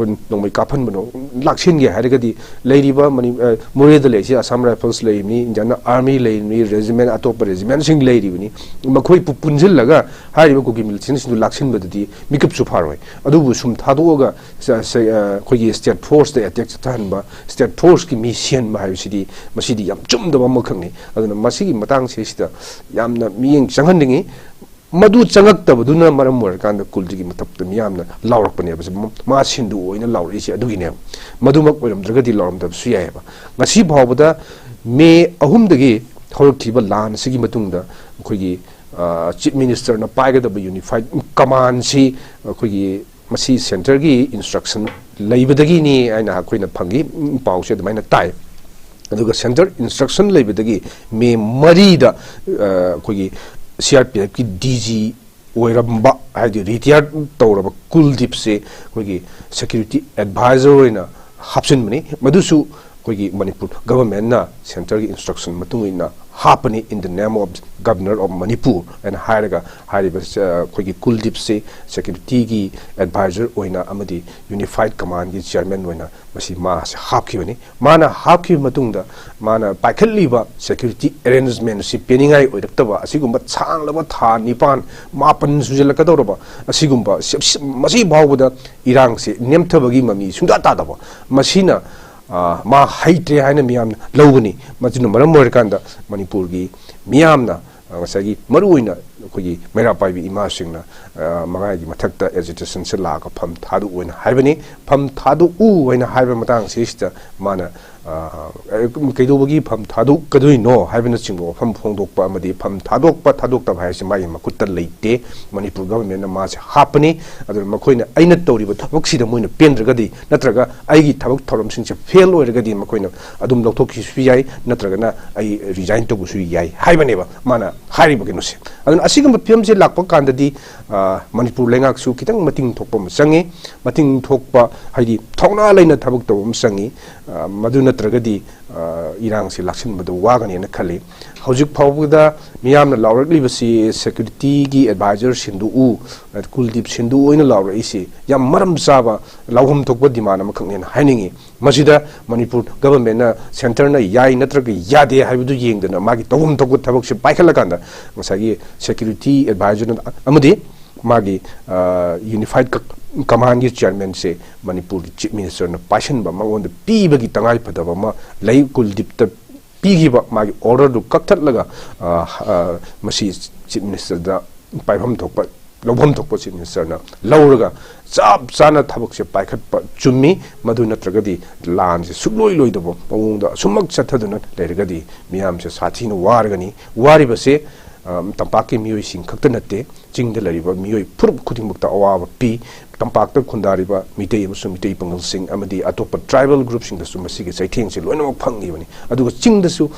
ꯅꯣꯡꯃꯩ ꯀꯥꯞꯍꯟꯕꯅꯣ? ꯂꯥꯛꯁꯤꯟꯒꯦ ꯍꯥꯏꯔꯒꯗꯤ ꯂꯩꯔꯤꯕ ꯃꯅꯤ-, ꯑ, ꯃꯣꯔꯦꯗ ꯂꯩꯔꯤꯁꯤ ꯑꯁꯥꯝ ꯔꯥꯏꯐꯜꯁ ꯂꯩꯔꯤꯕꯅꯤ, ꯏꯟꯗꯤꯌꯥꯟ ꯑꯥꯔꯃꯤ ꯂꯩꯔꯤꯕꯅꯤ, ꯔꯦꯖꯤꯃꯦꯟ, ꯑꯇꯣꯞꯄ ꯔꯦꯖꯤꯃꯦꯟꯁꯤꯡ ꯂꯩꯔꯤꯕꯅꯤ꯫ ꯃꯈꯣꯏ ꯄꯨ-, ꯄꯨꯟꯁꯤꯜꯂꯒ ꯍꯥꯏꯔꯤꯕ ꯀꯨꯀꯤ ꯃꯤꯂꯤꯇꯦꯟꯁꯤꯡꯗꯨ ꯂꯥꯛꯁꯤꯟꯕꯗꯗꯤ ꯃꯤꯀꯨꯞꯁꯨ ꯐꯥꯔꯣꯏ꯫ ꯑꯗꯨꯕꯨ ꯁꯨꯝ ꯊꯥꯗꯣꯛꯑꯒ ꯁ-, ꯁ-, ꯑ, ꯑꯩꯈꯣꯏꯒꯤ ꯁ꯭ꯇꯦꯠ ꯐꯣꯔꯁꯇ ꯑꯦꯇꯦꯛ ꯆꯠꯊꯍꯟꯕ, ꯁ꯭ꯇꯦꯠ ꯐꯣꯔꯁꯀꯤ ꯃꯤ ꯁꯤꯍꯟꯕ ꯍꯥꯏꯕꯁꯤꯗꯤ ꯃꯁꯤꯗꯤ ꯌꯥꯝ ꯆꯨꯝꯗꯕ ꯑꯃꯈꯛꯅꯤ꯫ ꯑꯗꯨꯅ ꯃꯁꯤꯒꯤ ꯃꯇꯥꯡꯁꯤꯗꯩꯁꯤꯗ ꯌꯥꯝꯅ ꯃꯤꯠꯌꯦꯡ ꯆꯪꯍꯟꯅꯤꯡꯉꯤ꯫ ꯃꯗꯨ ꯆꯪꯉꯛꯇꯕꯗꯨꯅ ꯃꯔꯝ ꯑꯣꯏꯔꯀꯥꯟꯗ ꯀꯨꯜꯗꯤꯞꯀꯤ ꯃꯊꯛꯇ ꯃꯤꯌꯥꯝꯅ ꯂꯥꯎꯔꯛꯄꯅꯦꯕ꯫ ꯃꯥ ꯁꯤꯟꯗꯣꯛꯑꯣꯅ ꯂꯥꯎꯔꯛꯏꯁꯦ ꯑꯗꯨꯒꯤꯅꯦꯕ꯫ ꯃꯗꯨꯃꯛ ꯑꯣꯏꯔꯝꯗ꯭ꯔꯒꯗꯤ ꯂꯥꯎꯔꯝꯗꯕꯁꯨ ꯌꯥꯏꯑꯕ꯫ ꯉꯁꯤ ꯐꯥꯎꯕꯗ ꯃꯦ ꯑꯍꯨꯝꯗꯒꯤ ꯍꯧꯔꯛꯈꯤꯕ ꯂꯥꯟ ꯑꯁꯤꯒꯤ ꯃꯇꯨꯡꯗ ꯑꯩꯈꯣꯏꯒꯤ, ꯑ, ꯆꯤꯐ ꯃꯤꯅꯤꯁꯇꯔꯅ ꯄꯥꯏꯒꯗꯕ ꯌꯨꯅꯤꯐꯥꯏꯠ ꯀꯃꯥꯟꯁꯤ ꯑꯩꯈꯣꯏꯒꯤ ꯃꯁꯤ ꯁꯦꯟꯇꯔꯒꯤ ꯏꯟꯁꯇ꯭ꯔꯛꯁꯟ ꯂꯩꯕꯗꯒꯤꯅꯤ ꯍꯥꯏꯅ ꯑꯩꯈꯣꯏꯅ ꯐꯪꯉꯤ, ꯄꯥꯎꯁꯦ ꯑꯗꯨꯃꯥꯏꯅ ꯇꯥꯏ꯫ ꯑꯗꯨꯒ ꯁꯦꯟꯇꯔ ꯏꯟꯁꯇ꯭ꯔꯛꯁꯟ ꯂꯩꯕꯗꯒꯤ ꯃꯦ ꯃꯔꯤꯗ, ꯑ, ꯑꯩꯈꯣꯏꯒꯤ C R P ꯑꯦꯐꯀꯤ D G ꯑꯣꯏꯔꯝꯕ, ꯍꯥꯏꯗꯤ ꯔꯤꯇꯤꯌꯥꯔ ꯇꯧꯔꯕ ꯀꯨꯜꯗꯤꯞꯁꯦ ꯑꯩꯈꯣꯏꯒꯤ ꯁꯦꯀ꯭ꯌꯨꯔꯤꯇꯤ ꯑꯦꯗꯚꯥꯏꯖꯔ ꯑꯣꯏꯅ ꯍꯥꯞꯆꯤꯟꯕꯅꯤ꯫ ꯃꯗꯨꯁꯨ ꯑꯩꯈꯣꯏꯒꯤ ꯃꯅꯤꯄꯨꯔ ꯒꯚꯔꯟꯃꯦꯟꯠꯅ ꯁꯦꯟꯇꯔꯒꯤ ꯏꯟꯁꯇ꯭ꯔꯛꯁꯟ ꯃꯇꯨꯡ ꯏꯟꯅ ꯍꯥꯞꯄꯅꯤ, in the name of Governor of Manipur ꯍꯥꯏꯅ ꯍꯥꯏꯔꯒ, ꯍꯥꯏꯔꯤꯕ, ꯑ, ꯑꯩꯈꯣꯏꯒꯤ ꯀꯨꯜꯗꯤꯞꯁꯤ ꯁꯦꯀ꯭ꯌꯨꯔꯤꯇꯤꯒꯤ ꯑꯦꯗꯚꯥꯏꯖꯔ ꯑꯣꯏꯅ ꯑꯃꯗꯤ ꯌꯨꯅꯤꯐꯥꯏꯠ ꯀꯃꯥꯟꯒꯤ ꯆꯤꯌꯔꯃꯦꯟ ꯑꯣꯏꯅ ꯃꯁꯤ ꯃꯥꯁꯦ ꯍꯥꯞꯈꯤꯕꯅꯤ꯫ ꯃꯥꯅ ꯍꯥꯞꯈꯤꯕ ꯃꯇꯨꯡꯗ ꯃꯥꯅ ꯄꯥꯏꯈꯠꯂꯤꯕ ꯁꯦꯀ꯭ꯌꯨꯔꯤꯇꯤ ꯑꯦꯔꯦꯟꯖꯃꯦꯟꯁꯤ ꯄꯦꯟꯅꯤꯡꯉꯥꯏ ꯑꯣꯏꯔꯛꯇꯕ ꯑꯁꯤꯒꯨꯝꯕ ꯁꯥꯡꯂꯕ ꯊꯥ ꯅꯤꯄꯥꯟ, ꯃꯥꯄꯟ ꯁꯨꯖꯜꯂꯛꯀꯗꯧꯔꯕ ꯑꯁꯤꯒꯨꯝꯕ ꯁꯤ-, ꯁꯤ-, ꯃꯁꯤ ꯐꯥꯎꯕꯗ ꯏꯔꯥꯡꯁꯤ ꯅꯦꯝꯊꯕꯒꯤ ꯃꯃꯤ ꯁꯨꯡꯇꯥ ꯇꯥꯗꯕ, ꯃꯁꯤꯅ, ꯑ, ꯃꯥ ꯍꯩꯇ꯭ꯔꯦ ꯍꯥꯏꯅ ꯃꯤꯌꯥꯝꯅ ꯂꯧꯒꯅꯤ꯫ ꯃꯁꯤꯅ ꯃꯔꯝ ꯑꯣꯏꯔꯀꯥꯟꯗ ꯃꯅꯤꯄꯨꯔꯒꯤ ꯃꯤꯌꯥꯝꯅ, ꯑ, ꯉꯁꯥꯏꯒꯤ ꯃꯔꯨꯑꯣꯏꯅ ꯑꯩꯈꯣꯏꯒꯤ ꯃꯩꯔꯥ ꯄꯥꯏꯕꯤ ꯏꯃꯥꯁꯤꯡꯅ, ꯑ, ꯃꯉꯥꯒꯤ ꯃꯊꯛꯇ ꯑꯦꯖꯤꯇꯦꯁꯟꯁꯦ ꯂꯥꯛꯑꯒ ꯐꯝ ꯊꯥꯗꯣꯛꯑꯣꯅ ꯍꯥꯏꯕꯅꯤ꯫ ꯐꯝ ꯊꯥꯗꯣꯛꯎ ꯍꯥꯏꯅ ꯍꯥꯏꯕ ꯃꯇꯥꯡꯁꯤꯗ ꯃꯥꯅ, ꯑ, ꯀꯩꯗꯧꯕꯒꯤ ꯐꯝ ꯊꯥꯗꯣꯛꯀꯗꯣꯏꯅꯣ ꯍꯥꯏꯕꯅꯆꯤꯡꯕ ꯋꯥꯐꯝ ꯐꯣꯡꯗꯣꯛꯄ ꯑꯃꯗꯤ ꯐꯝ ꯊꯥꯗꯣꯛꯄ ꯊꯥꯗꯣꯛꯇꯕ ꯍꯥꯏꯁꯦ ꯃꯥꯒꯤ ꯃꯈꯨꯠꯇ ꯂꯩꯇꯦ꯫ ꯃꯅꯤꯄꯨꯔ ꯒꯚꯔꯟꯃꯦꯟꯠꯅ ꯃꯥꯁꯦ ꯍꯥꯞꯄꯅꯤ꯫ ꯑꯗꯨꯅ ꯃꯈꯣꯏꯅ ꯑꯩꯅ ꯇꯧꯔꯤꯕ ꯊꯕꯛꯁꯤꯗ ꯃꯣꯏꯅ ꯄꯦꯟꯗ꯭ꯔꯒꯗꯤ, ꯅꯠꯇ꯭ꯔꯒ ꯑꯩꯒꯤ ꯊꯕꯛ ꯊꯧꯔꯝꯁꯤꯡꯁꯦ ꯐꯦꯜ ꯑꯣꯏꯔꯒꯗꯤ ꯃꯈꯣꯏꯅ ꯑꯗꯨꯝ ꯂꯧꯊꯣꯛꯈꯤꯕꯁꯨ ꯌꯥꯏ, ꯅꯠꯇ꯭ꯔꯒꯅ ꯑꯩ ꯔꯤꯖꯥꯏꯟ ꯇꯧꯕꯁꯨ ꯌꯥꯏ ꯍꯥꯏꯕꯅꯦꯕ ꯃꯥꯅ ꯍꯥꯏꯔꯤꯕ ꯀꯩꯅꯣꯁꯦ꯫ ꯑꯗꯨꯅ ꯑꯁꯤꯒꯨꯝꯕ ꯐꯤꯕꯝꯁꯦ ꯂꯥꯛꯄ ꯀꯥꯟꯗꯗꯤ, ꯑ, ꯃꯅꯤꯄꯨꯔ ꯂꯩꯉꯥꯛꯁꯨ ꯈꯤꯇꯪ ꯃꯇꯤꯡ ꯊꯣꯛꯄ ꯑꯃ ꯆꯪꯉꯤ꯫ ꯃꯇꯤꯡ ꯊꯣꯛꯄ ꯍꯥꯏꯗꯤ ꯊꯧꯅꯥ ꯂꯩꯅ ꯊꯕꯛ ꯇꯧꯕ ꯑꯃ ꯆꯪꯉꯤ꯫ ꯑ, ꯃꯗꯨ ꯅꯠꯇ꯭ꯔꯒꯗꯤ, ꯑ, ꯏꯔꯥꯡꯁꯤ ꯂꯥꯛꯁꯤꯟꯕꯗ ꯋꯥꯒꯅꯦꯅ ꯈꯜꯂꯤ꯫ ꯍꯧꯖꯤꯛ ꯐꯥꯎꯕꯗ ꯃꯤꯌꯥꯝꯅ ꯂꯥꯎꯔꯛꯂꯤꯕꯁꯤ ꯁꯦꯀ꯭ꯌꯨꯔꯤꯇꯤꯒꯤ ꯑꯦꯗꯚꯥꯏꯖꯔ ꯁꯤꯟꯗꯣꯛꯎ, ꯀꯨꯜꯗꯤꯞ ꯁꯤꯟꯗꯣꯛꯎ ꯍꯥꯏꯅ ꯂꯥꯎꯔꯛꯏꯁꯤ ꯌꯥꯝ ꯃꯔꯝ ꯆꯥꯕ, ꯂꯥꯎꯐꯝ ꯊꯣꯛꯄ ꯗꯤꯃꯥꯟ ꯑꯃꯈꯛꯅꯦꯅ ꯍꯥꯏꯅꯤꯡꯉꯤ꯫ ꯃꯁꯤꯗ ꯃꯅꯤꯄꯨꯔ ꯒꯚꯔꯟꯃꯦꯟꯠꯅ, ꯁꯦꯟꯇꯔꯅ ꯌꯥꯏ ꯅꯠꯇ꯭ꯔꯒ ꯌꯥꯗꯦ ꯍꯥꯏꯕꯗꯨ ꯌꯦꯡꯗꯅ ꯃꯥꯒꯤ ꯇꯧꯐꯝ ꯊꯣꯛꯄ ꯊꯕꯛꯁꯦ ꯄꯥꯏꯈꯠꯂꯀꯥꯟꯗ ꯉꯁꯥꯏꯒꯤ ꯁꯦꯀ꯭ꯌꯨꯔꯤꯇꯤ ꯑꯦꯗꯚꯥꯏꯖꯔ ꯑꯃꯗꯤ ꯃꯥꯒꯤ, ꯑ, ꯌꯨꯅꯤꯐꯥꯏꯠ ꯀ-, ꯀꯃꯥꯟꯒꯤ ꯆꯤꯌꯔꯃꯦꯟꯁꯦ ꯃꯅꯤꯄꯨꯔꯒꯤ ꯆꯤꯐ ꯃꯤꯅꯤꯁꯇꯔꯅ ꯄꯥꯏꯁꯤꯟꯕ, ꯃꯉꯣꯟꯗ ꯄꯤꯕꯒꯤ ꯇꯉꯥꯏ ꯐꯗꯕ ꯑꯃ ꯂꯩ꯫ ꯀꯨꯜꯗꯤꯞꯇ ꯄꯤꯈꯤꯕ ꯃꯥꯒꯤ ꯑꯣꯔꯗꯔꯗꯨ ꯀꯛꯊꯠꯂꯒ, ꯑ, ꯑ, ꯃꯁꯤ ꯆꯤꯐ ꯃꯤꯅꯤꯁꯇꯔꯗ ꯄꯥꯏꯐꯝ ꯊꯣꯛꯄ, ꯂꯧꯐꯝ ꯊꯣꯛꯄ ꯆꯤꯐ ꯃꯤꯅꯤꯁꯇꯔꯅ ꯂꯧꯔꯒ ꯆꯞ ꯆꯥꯅ ꯊꯕꯛꯁꯦ ꯄꯥꯏꯈꯠꯄ ꯆꯨꯝꯃꯤ꯫ ꯃꯗꯨ ꯅꯠꯇ꯭ꯔꯒꯗꯤ ꯂꯥꯟꯁꯦ ꯁꯨꯛꯂꯣꯏ ꯂꯣꯏꯗꯕ ꯃꯑꯣꯡꯗ ꯑꯁꯨꯝꯃꯛ ꯆꯠꯊꯗꯨꯅ ꯂꯩꯔꯒꯗꯤ ꯃꯤꯌꯥꯝꯁꯦ ꯁꯥꯊꯤꯅ ꯋꯥꯔꯒꯅꯤ꯫ ꯋꯥꯔꯤꯕꯁꯦ, ꯑ, ꯇꯝꯄꯥꯛꯀꯤ ꯃꯤꯑꯣꯏꯁꯤꯡ ꯈꯛꯇ ꯅꯠꯇꯦ, ꯆꯤꯡꯗ ꯂꯩꯔꯤꯕ ꯃꯤꯑꯣꯏ ꯐꯨꯔꯨꯞ ꯈꯨꯗꯤꯡꯃꯛꯇ ꯑꯋꯥꯕ ꯄꯤ꯫ ꯇꯝꯄꯥꯛꯇ ꯈꯨꯟꯗꯥꯔꯤꯕ ꯃꯤꯇꯩ ꯑꯃꯁꯨꯡ ꯃꯤꯇꯩ ꯄꯥꯉꯜꯁꯤꯡ ꯑꯃꯗꯤ ꯑꯇꯣꯞꯄ ꯇ꯭ꯔꯥꯏꯕꯦꯜ ꯒ꯭ꯔꯨꯞꯁꯤꯡꯗꯁꯨ ꯃꯁꯤꯒꯤ ꯆꯩꯊꯦꯡꯁꯦ ꯂꯣꯏꯅꯃꯛ ꯐꯪꯉꯤꯕꯅꯤ꯫ ꯑꯗꯨꯒ ꯆꯤꯡꯗꯁꯨ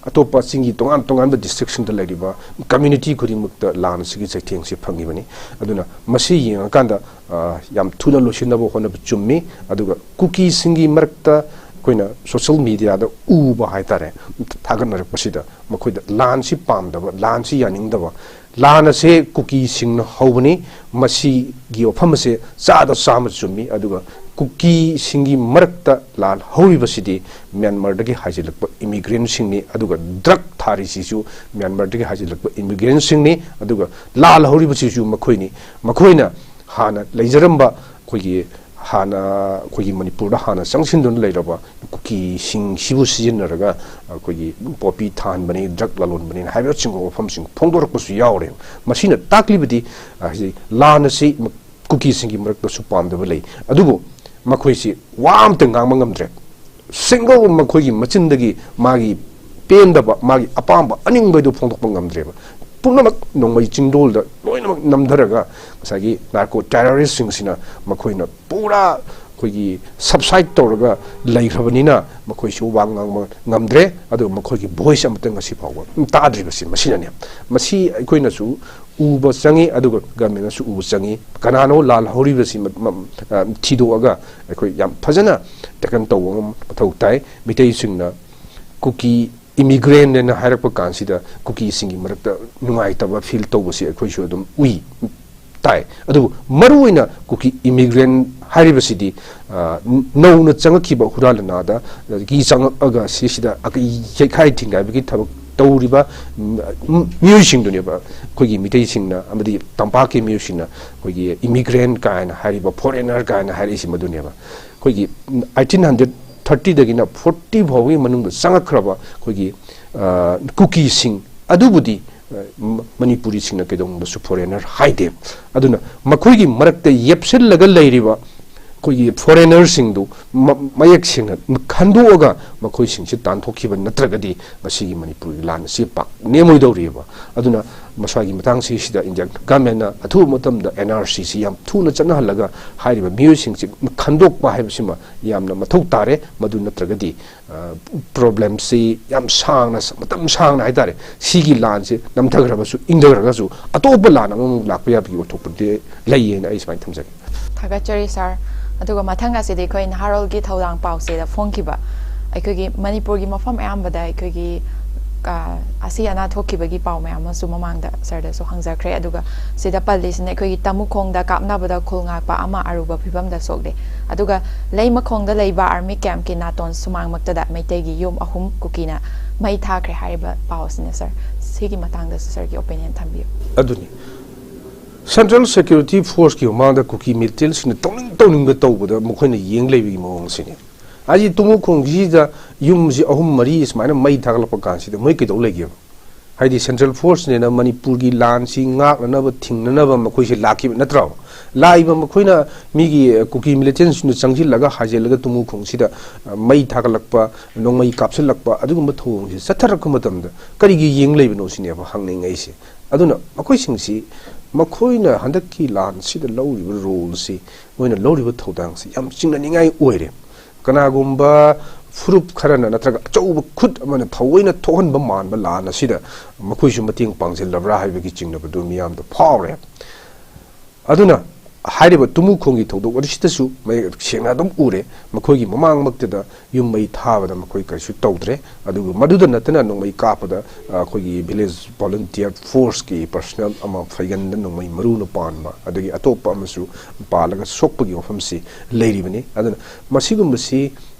ꯑꯇꯣꯞꯄ ꯆꯤꯡꯒꯤ ꯇꯣꯉꯥꯟ ꯇꯣꯉꯥꯟꯕ ꯗꯤꯁꯇ꯭ꯔꯤꯛꯁꯤꯡꯗ ꯂꯩꯔꯤꯕ ꯀꯝꯃ꯭ꯌꯨꯅꯤꯇꯤ ꯈꯨꯗꯤꯡꯃꯛꯇ ꯂꯥꯟ ꯑꯁꯤꯒꯤ ꯆꯩꯊꯦꯡꯁꯤ ꯐꯪꯉꯤꯕꯅꯤ꯫ ꯑꯗꯨꯅ ꯃꯁꯤ ꯌꯦꯡꯉꯀꯥꯟꯗ, ꯑ, ꯌꯥꯝ ꯊꯨꯅ ꯂꯣꯏꯁꯤꯟꯅꯕ ꯍꯣꯠꯅꯕ ꯆꯨꯝꯃꯤ꯫ ꯑꯗꯨꯒ ꯀꯨꯀꯤꯁꯤꯡꯒꯤ ꯃꯔꯛꯇ ꯑꯩꯈꯣꯏꯅ ꯁꯣꯁꯤꯌꯦꯜ ꯃꯤꯗꯤꯌꯥꯗ ꯎꯕ ꯍꯥꯏꯇꯥꯔꯦ, ꯊꯥꯒꯠꯅꯔꯛꯄꯁꯤꯗ ꯃꯈꯣꯏꯗ ꯂꯥꯟꯁꯤ ꯄꯥꯝꯗꯕ, ꯂꯥꯟꯁꯤ ꯌꯥꯅꯤꯡꯗꯕ, ꯂꯥꯟ ꯑꯁꯦ ꯀꯨꯀꯤꯁꯤꯡꯅ ꯍꯧꯕꯅꯤ, ꯃꯁꯤꯒꯤ ꯋꯥꯐꯝ ꯑꯁꯦ ꯆꯥꯗ ꯆꯥꯝꯃ ꯆꯨꯝꯃꯤ꯫ ꯑꯗꯨꯒ ꯀꯨꯀꯤꯁꯤꯡꯒꯤ ꯃꯔꯛꯇ ꯂꯥꯜ ꯍꯧꯔꯤꯕꯁꯤꯗꯤ ꯃ꯭ꯌꯥꯟꯃꯥꯔꯗꯒꯤ ꯍꯥꯏꯖꯤꯜꯂꯛꯄ ꯏꯃꯤꯒ꯭ꯔꯦꯟꯁꯤꯡꯅꯤ, ꯑꯗꯨꯒ ꯗ꯭ꯔꯒ ꯊꯥꯔꯤꯁꯤꯁꯨ ꯃ꯭ꯌꯥꯟꯃꯥꯔꯗꯒꯤ ꯍꯥꯏꯖꯤꯜꯂꯛꯄ ꯏꯃꯤꯒ꯭ꯔꯦꯟꯁꯤꯡꯅꯤ꯫ ꯑꯗꯨꯒ ꯂꯥꯜ ꯍꯧꯔꯤꯕꯁꯤꯁꯨ ꯃꯈꯣꯏꯅꯤ꯫ ꯃꯈꯣꯏꯅ ꯍꯥꯟꯅ ꯂꯩꯖꯔꯝꯕ ꯑꯩꯈꯣꯏꯒꯤ ꯍꯥꯟꯅ ꯑꯩꯈꯣꯏꯒꯤ ꯃꯅꯤꯄꯨꯔꯗ ꯍꯥꯟꯅ ꯆꯪꯁꯤꯟꯗꯨꯅ ꯂꯩꯔꯕ ꯀꯨꯀꯤꯁꯤꯡꯁꯤꯕꯨ ꯁꯤꯖꯤꯟꯅꯔꯒ ꯑꯩꯈꯣꯏꯒꯤ ꯄꯣꯄꯤ ꯊꯥꯍꯟꯕꯅꯤ, ꯗ꯭ꯔꯒ ꯂꯂꯣꯟꯕꯅꯤ ꯍꯥꯏꯕꯅꯆꯤꯡꯕ ꯋꯥꯐꯝꯁꯤꯡ ꯐꯣꯡꯗꯣꯔꯛꯄꯁꯨ ꯌꯥꯎꯔꯦ꯫ ꯃꯁꯤꯅ ꯇꯥꯛꯂꯤꯕꯗꯤ, ꯑ, ꯍꯧꯖꯤꯛ ꯂꯥꯟ ꯑꯁꯤ ꯀꯨꯀꯤꯁꯤꯡꯒꯤ ꯃꯔꯛꯇꯁꯨ ꯄꯥꯝꯗꯕ ꯂꯩ꯫ ꯑꯗꯨꯕꯨ ꯃꯈꯣꯏꯁꯤ ꯋꯥ ꯑꯝꯇ ꯉꯥꯡꯕ ꯉꯝꯗ꯭ꯔꯦ꯫ ꯁꯤꯡꯒꯜ ꯃꯈꯣꯏꯒꯤ ꯃꯆꯤꯟꯗꯒꯤ ꯃꯥꯒꯤ ꯄꯦꯟꯗꯕ, ꯃꯥꯒꯤ ꯑꯄꯥꯝꯕ, ꯑꯅꯤꯡꯕꯗꯨ ꯐꯣꯡꯗꯣꯛꯄ ꯉꯝꯗ꯭ꯔꯦꯕ꯫ ꯄꯨꯝꯅꯃꯛ ꯅꯣꯡꯃꯩ ꯆꯤꯡꯗꯣꯜꯗ ꯂꯣꯏꯅꯃꯛ ꯅꯝꯊꯔꯒ ꯉꯁꯥꯏꯒꯤ ꯅꯥꯔꯀꯣ ꯇꯦꯔꯣꯔꯤꯁꯁꯤꯡꯁꯤꯅ ꯃꯈꯣꯏꯅ ꯄꯨꯔꯥ ꯑꯩꯈꯣꯏꯒꯤ ꯁꯕꯁꯥꯏꯠ ꯇꯧꯔꯒ ꯂꯩꯈ꯭ꯔꯕꯅꯤꯅ ꯃꯈꯣꯏꯁꯨ ꯋꯥ ꯉꯥꯡꯕ ꯉꯝꯗ꯭ꯔꯦ꯫ ꯑꯗꯨꯒ ꯃꯈꯣꯏꯒꯤ ꯚꯣꯏꯁ ꯑꯃꯇ ꯉꯁꯤ ꯐꯥꯎꯕ ꯇꯥꯗ꯭ꯔꯤꯕꯁꯤ ꯃꯁꯤꯅꯅꯦ꯫ ꯃꯁꯤ ꯑꯩꯈꯣꯏꯅꯁꯨ ꯎꯕ ꯆꯪꯉꯤ, ꯑꯗꯨꯒ ꯒꯃꯦꯟꯅꯁꯨ ꯎꯕ ꯆꯪꯉꯤ꯫ ꯀꯅꯥꯅꯣ ꯂꯥꯜ ꯍꯧꯔꯤꯕꯁꯤ ꯃ-, ꯃ-, ꯑ, ꯊꯤꯗꯣꯛꯑꯒ ꯑꯩꯈꯣꯏ ꯌꯥꯝ ꯐꯖꯅ ꯇꯦꯀꯟ ꯇꯧꯕ ꯑꯃ ꯃꯊꯧ ꯇꯥꯏ꯫ ꯃꯤꯇꯩꯁꯤꯡꯅ ꯀꯨꯀꯤ ꯏꯃꯤꯒ꯭ꯔꯦꯟꯅ ꯍꯥꯏꯔꯛꯄ ꯀꯥꯟꯁꯤꯗ ꯀꯨꯀꯤꯁꯤꯡꯒꯤ ꯃꯔꯛꯇ ꯅꯨꯡꯉꯥꯏꯇꯕ ꯐꯤꯜ ꯇꯧꯕꯁꯤ ꯑꯩꯈꯣꯏꯁꯨ ꯑꯗꯨꯝ ꯎꯏ, ꯇꯥꯏ꯫ ꯑꯗꯨꯕꯨ ꯃꯔꯨꯑꯣꯏꯅ ꯀꯨꯀꯤ ꯏꯃꯤꯒ꯭ꯔꯦꯟ ꯍꯥꯏꯔꯤꯕꯁꯤꯗꯤ, ꯑ, ꯅꯧꯅ ꯆꯪꯉꯛꯈꯤꯕ ꯍꯨꯔꯥꯟ ꯂꯅꯥꯗ, ꯑ, ꯒꯤ ꯆꯪꯉꯛꯑꯒ ꯁꯤꯁꯤꯗ ꯑꯀ-, ꯌꯩꯈꯥꯏ ꯊꯤꯡꯒꯥꯏꯕꯒꯤ ꯊꯕꯛ ꯇꯧꯔꯤꯕ, ꯎꯝ, ꯎꯝ, ꯃꯤꯑꯣꯏꯁꯤꯡꯗꯨꯅꯦꯕ꯫ ꯑꯩꯈꯣꯏꯒꯤ ꯃꯤꯇꯩꯁꯤꯡꯅ ꯑꯃꯗꯤ ꯇꯝꯄꯥꯛꯀꯤ ꯃꯤꯑꯣꯏꯁꯤꯡꯅ ꯑꯩꯈꯣꯏꯒꯤ ꯏꯃꯤꯒ꯭ꯔꯦꯟ ꯀꯥꯏꯅ ꯍꯥꯏꯔꯤꯕ, ꯐꯣꯔꯦꯅꯔ ꯀꯥꯏꯅ ꯍꯥꯏꯔꯛꯏꯁꯤ ꯃꯗꯨꯅꯦꯕ꯫ ꯑꯩꯈꯣꯏꯒꯤ eighteen hundred thirty ꯗꯒꯤꯅ forty ꯐꯥꯎꯕꯒꯤ ꯃꯅꯨꯡꯗ ꯆꯪꯉꯛꯈ꯭ꯔꯕ ꯑꯩꯈꯣꯏꯒꯤ, ꯑ, ꯀꯨꯀꯤꯁꯤꯡ ꯑꯗꯨꯕꯨꯗꯤ ꯃꯅꯤꯄꯨꯔꯤꯁꯤꯡꯅ ꯀꯩꯗꯧꯅꯨꯡꯗꯁꯨ ꯐꯣꯔꯦꯅꯔ ꯍꯥꯏꯗꯦ꯫ ꯑꯗꯨꯅ ꯃꯈꯣꯏꯒꯤ ꯃꯔꯛꯇ ꯌꯦꯞꯁꯤꯜꯂꯒ ꯂꯩꯔꯤꯕ ꯑꯩꯈꯣꯏꯒꯤ ꯐꯣꯔꯦꯅꯔꯁꯤꯡꯗꯨ ꯃꯌꯦꯛ ꯁꯦꯡꯅ ꯈꯟꯗꯣꯛꯑꯒ ꯃꯈꯣꯏꯁꯤꯡꯁꯤ ꯇꯥꯟꯊꯣꯛꯈꯤꯕ ꯅꯠꯇ꯭ꯔꯒꯗꯤ ꯉꯁꯤꯒꯤ ꯃꯅꯤꯄꯨꯔꯒꯤ ꯂꯥꯟ ꯑꯁꯤ ꯄꯥꯛ ꯅꯦꯝꯃꯣꯏꯗꯧꯔꯤꯕ꯫ ꯑꯗꯨꯅ ꯃꯁꯥꯒꯤ ꯃꯇꯥꯡꯁꯤ ꯁꯤꯗ ꯏꯟꯗꯤꯌꯥ ꯒꯃꯦꯟꯅ ꯑꯊꯨꯕ ꯃꯇꯝꯗ ꯑꯦꯟ ꯑꯥꯔ ꯁꯤꯁꯤ ꯌꯥꯝ ꯊꯨꯅ ꯆꯠꯅꯍꯜꯂꯒ ꯍꯥꯏꯔꯤꯕ ꯃꯤꯑꯣꯏꯁꯤꯡꯁꯤ ꯈꯟꯗꯣꯛꯄ ꯍꯥꯏꯕꯁꯤꯃ ꯌꯥꯝꯅ ꯃꯊꯧ ꯇꯥꯔꯦ꯫ ꯃꯗꯨ ꯅꯠꯇ꯭ꯔꯒꯗꯤ ꯄ꯭ꯔꯣꯕ꯭ꯂꯦꯝꯁꯤ ꯌꯥꯝ ꯁꯥꯡꯅ, ꯃꯇꯝ ꯁꯥꯡꯅ ꯍꯥꯏꯇꯥꯔꯦ, ꯁꯤꯒꯤ ꯂꯥꯟꯁꯤ ꯅꯝꯊꯈ꯭ꯔꯕꯁꯨ, ꯏꯪꯊꯈ꯭ꯔꯒꯁꯨ ꯑꯇꯣꯞꯄ ꯂꯥꯟ ꯑꯃꯃꯨꯛ ꯂꯥꯛꯄ ꯌꯥꯕꯒꯤ ꯑꯣꯏꯊꯣꯛꯄꯗꯤ ꯂꯩꯌꯦꯅ ꯑꯩ ꯁꯨꯃꯥꯏꯅ ꯊꯝꯖꯒꯦ꯫ ꯊꯥꯒꯠꯆꯔꯤ ꯁꯥꯔ꯫ ꯑꯗꯨꯒ ꯃꯊꯪ ꯑꯁꯤꯗꯤ ꯑꯩꯈꯣꯏ ꯅꯍꯥꯔꯣꯜꯒꯤ ꯊꯧꯗꯥꯡ ꯄꯥꯎꯆꯦꯗ ꯐꯣꯡꯈꯤꯕ ꯑꯩꯈꯣꯏꯒꯤ ꯃꯅꯤꯄꯨꯔꯒꯤ ꯃꯐꯝ ꯑꯌꯥꯝꯕꯗ ꯑꯩꯈꯣꯏꯒꯤ ꯑꯁꯤ ꯑꯅꯥ ꯊꯣꯛꯈꯤꯕꯒꯤ ꯄꯥꯎ ꯃꯌꯥꯝ ꯑꯃꯁꯨ ꯃꯃꯥꯡꯗ ꯁꯥꯔꯗꯁꯨ ꯍꯪꯖꯈ꯭ꯔꯦ꯫ ꯑꯗꯨꯒ ꯁꯤꯗ ꯄꯜꯂꯤꯁꯤꯅ ꯑꯩꯈꯣꯏꯒꯤ ꯇꯃꯨꯈꯣꯡꯗ ꯀꯥꯞꯅꯕꯗ ꯈꯨꯜ ꯉꯥꯛꯄ ꯑꯃ ꯑꯔꯨꯕ ꯐꯤꯕꯝꯗ ꯁꯣꯛꯂꯦ꯫ ꯑꯗꯨꯒ ꯂꯩꯃꯈꯣꯡꯗ ꯂꯩꯕ ꯑꯥꯔꯃꯤ ꯀꯦꯝꯞꯀꯤ ꯅꯥꯇꯣꯟ ꯁꯨꯃꯥꯡꯃꯛꯇꯗ ꯃꯩꯇꯩꯒꯤ ꯌꯨꯝ ꯑꯍꯨꯝ ꯀꯨꯀꯤꯅ ꯃꯩ ꯊꯥꯈ꯭ꯔꯦ ꯍꯥꯏꯔꯤꯕ ꯄꯥꯎ ꯑꯁꯤꯅ ꯁꯥꯔ, ꯁꯤꯒꯤ ꯃꯇꯥꯡꯗꯁꯨ ꯁꯥꯔꯒꯤ ꯑꯣꯄꯤꯅꯤꯌꯟ ꯊꯝꯕꯤꯌꯨ꯫ ꯑꯗꯨꯅꯤ, ꯁꯦꯟꯇ꯭ꯔꯦꯜ ꯁꯦꯀ꯭ꯌꯨꯔꯤꯇꯤ ꯐꯣꯔꯁꯀꯤ ꯃꯃꯥꯡꯗ ꯀꯨꯀꯤ ꯃꯤꯂꯤꯇꯦꯟꯁꯤꯡꯅ ꯇꯧꯅꯤꯡ ꯇꯧꯅꯤꯡꯕ ꯇꯧꯕꯗ ꯃꯈꯣꯏꯅ ꯌꯦꯡ ꯂꯩꯕꯒꯤ ꯃꯑꯣꯡꯁꯤꯅꯤ꯫ ꯍꯥꯏꯗꯤ ꯇꯨꯃꯨꯈꯣꯡꯁꯤꯗ ꯌꯨꯝꯁꯤ ꯑꯍꯨꯝ ꯃꯔꯤ ꯁꯨꯃꯥꯏꯅ ꯃꯩ ꯊꯥꯒꯠꯂꯛꯄ ꯀꯥꯟꯁꯤꯗ ꯃꯣꯏ ꯀꯩꯗꯧ ꯂꯩꯒꯦꯕ? ꯍꯥꯏꯗꯤ ꯁꯦꯟꯇ꯭ꯔꯦꯜ ꯐꯣꯔꯁꯅꯦꯅ ꯃꯅꯤꯄꯨꯔꯒꯤ ꯂꯥꯟꯁꯤ ꯉꯥꯛꯅꯅꯕ, ꯊꯤꯡꯅꯅꯕ ꯃꯈꯣꯏꯁꯦ ꯂꯥꯛꯈꯤꯕ ꯅꯠꯇ꯭ꯔꯣ? ꯂꯥꯛꯏꯕ ꯃꯈꯣꯏꯅ ꯃꯤꯒꯤ ꯀꯨꯀꯤ ꯃꯤꯂꯤꯇꯦꯟꯁꯤꯡꯗꯨ ꯆꯪꯁꯤꯜꯂꯒ, ꯍꯥꯏꯖꯤꯜꯂꯒ ꯇꯨꯃꯨꯈꯣꯡꯁꯤꯗ ꯃꯩ ꯊꯥꯒꯠꯂꯛꯄ, ꯅꯣꯡꯃꯩ ꯀꯥꯞꯁꯤꯜꯂꯛꯄ, ꯑꯗꯨꯒꯨꯝꯕ ꯊꯧꯑꯣꯡꯁꯤ ꯆꯠꯊꯔꯛꯄ ꯃꯇꯝꯗ ꯀꯔꯤꯒꯤ ꯌꯦꯡ ꯂꯩꯕꯅꯣ ꯁꯤꯅꯦꯕ ꯍꯪꯅꯤꯡꯉꯛꯏꯁꯦ꯫ ꯑꯗꯨꯅ ꯃꯈꯣꯏꯁꯤꯡꯁꯤ, ꯃꯈꯣꯏꯅ ꯍꯟꯗꯛꯀꯤ ꯂꯥꯟꯁꯤꯗ ꯂꯧꯔꯤꯕ ꯔꯣꯜꯁꯤ, ꯃꯣꯏꯅ ꯂꯧꯔꯤꯕ ꯊꯧꯗꯥꯡꯁꯤ ꯌꯥꯝ ꯆꯤꯡꯅꯅꯤꯡꯉꯥꯏ ꯑꯣꯏꯔꯦ꯫ ꯀꯅꯥꯒꯨꯝꯕ ꯐꯨꯔꯨꯞ ꯈꯔꯅ ꯅꯠꯇ꯭ꯔꯒ ꯑꯆꯧꯕ ꯈꯨꯠ ꯑꯃꯅ ꯊꯑꯣꯏꯅ ꯊꯣꯛꯍꯟꯕ ꯃꯥꯟꯕ ꯂꯥꯟ ꯑꯁꯤꯗ ꯃꯈꯣꯏꯁꯨ ꯃꯇꯦꯡ ꯄꯥꯡꯁꯤꯜꯂꯕ꯭ꯔꯥ ꯍꯥꯏꯕꯒꯤ ꯆꯤꯡꯅꯕꯗꯨ ꯃꯤꯌꯥꯝꯗ ꯐꯥꯎꯔꯦ꯫ ꯑꯗꯨꯅ ꯍꯥꯏꯔꯤꯕ ꯇꯨꯃꯨꯈꯣꯡꯒꯤ ꯊꯧꯗꯣꯛ ꯑꯁꯤꯗꯁꯨ ꯃꯌꯦꯛ ꯁꯦꯡꯅ ꯑꯗꯨꯝ ꯎꯔꯦ, ꯃꯈꯣꯏꯒꯤ ꯃꯃꯥꯡꯃꯛꯇꯗ ꯌꯨꯝ ꯃꯩ ꯊꯥꯕꯗ ꯃꯈꯣꯏ ꯀꯔꯤꯁꯨ ꯇꯧꯗ꯭ꯔꯦ꯫ ꯑꯗꯨꯒ ꯃꯗꯨꯗ ꯅꯠꯇꯅ ꯅꯣꯡꯃꯩ ꯀꯥꯞꯄꯗ, ꯑ, ꯑꯩꯈꯣꯏꯒꯤ ꯚꯤꯂꯦꯖ ꯚꯣꯂꯨꯟꯇꯤꯌꯔ ꯐꯣꯔꯁꯀꯤ ꯄꯔꯁꯅꯦꯜ ꯑꯃ ꯐꯩꯒꯟꯗ ꯅꯣꯡꯃꯩ ꯃꯔꯨꯅ ꯄꯥꯟꯕ, ꯑꯗꯒꯤ ꯑꯇꯣꯞꯄ ꯑꯃꯁꯨ ꯄꯥꯜꯂꯒ ꯁꯣꯛꯄꯒꯤ ꯋꯥꯐꯝꯁꯤ ꯂꯩꯔꯤꯕꯅꯤ꯫ ꯑꯗꯨꯅ ꯃꯁꯤꯒꯨꯝꯕꯁꯤ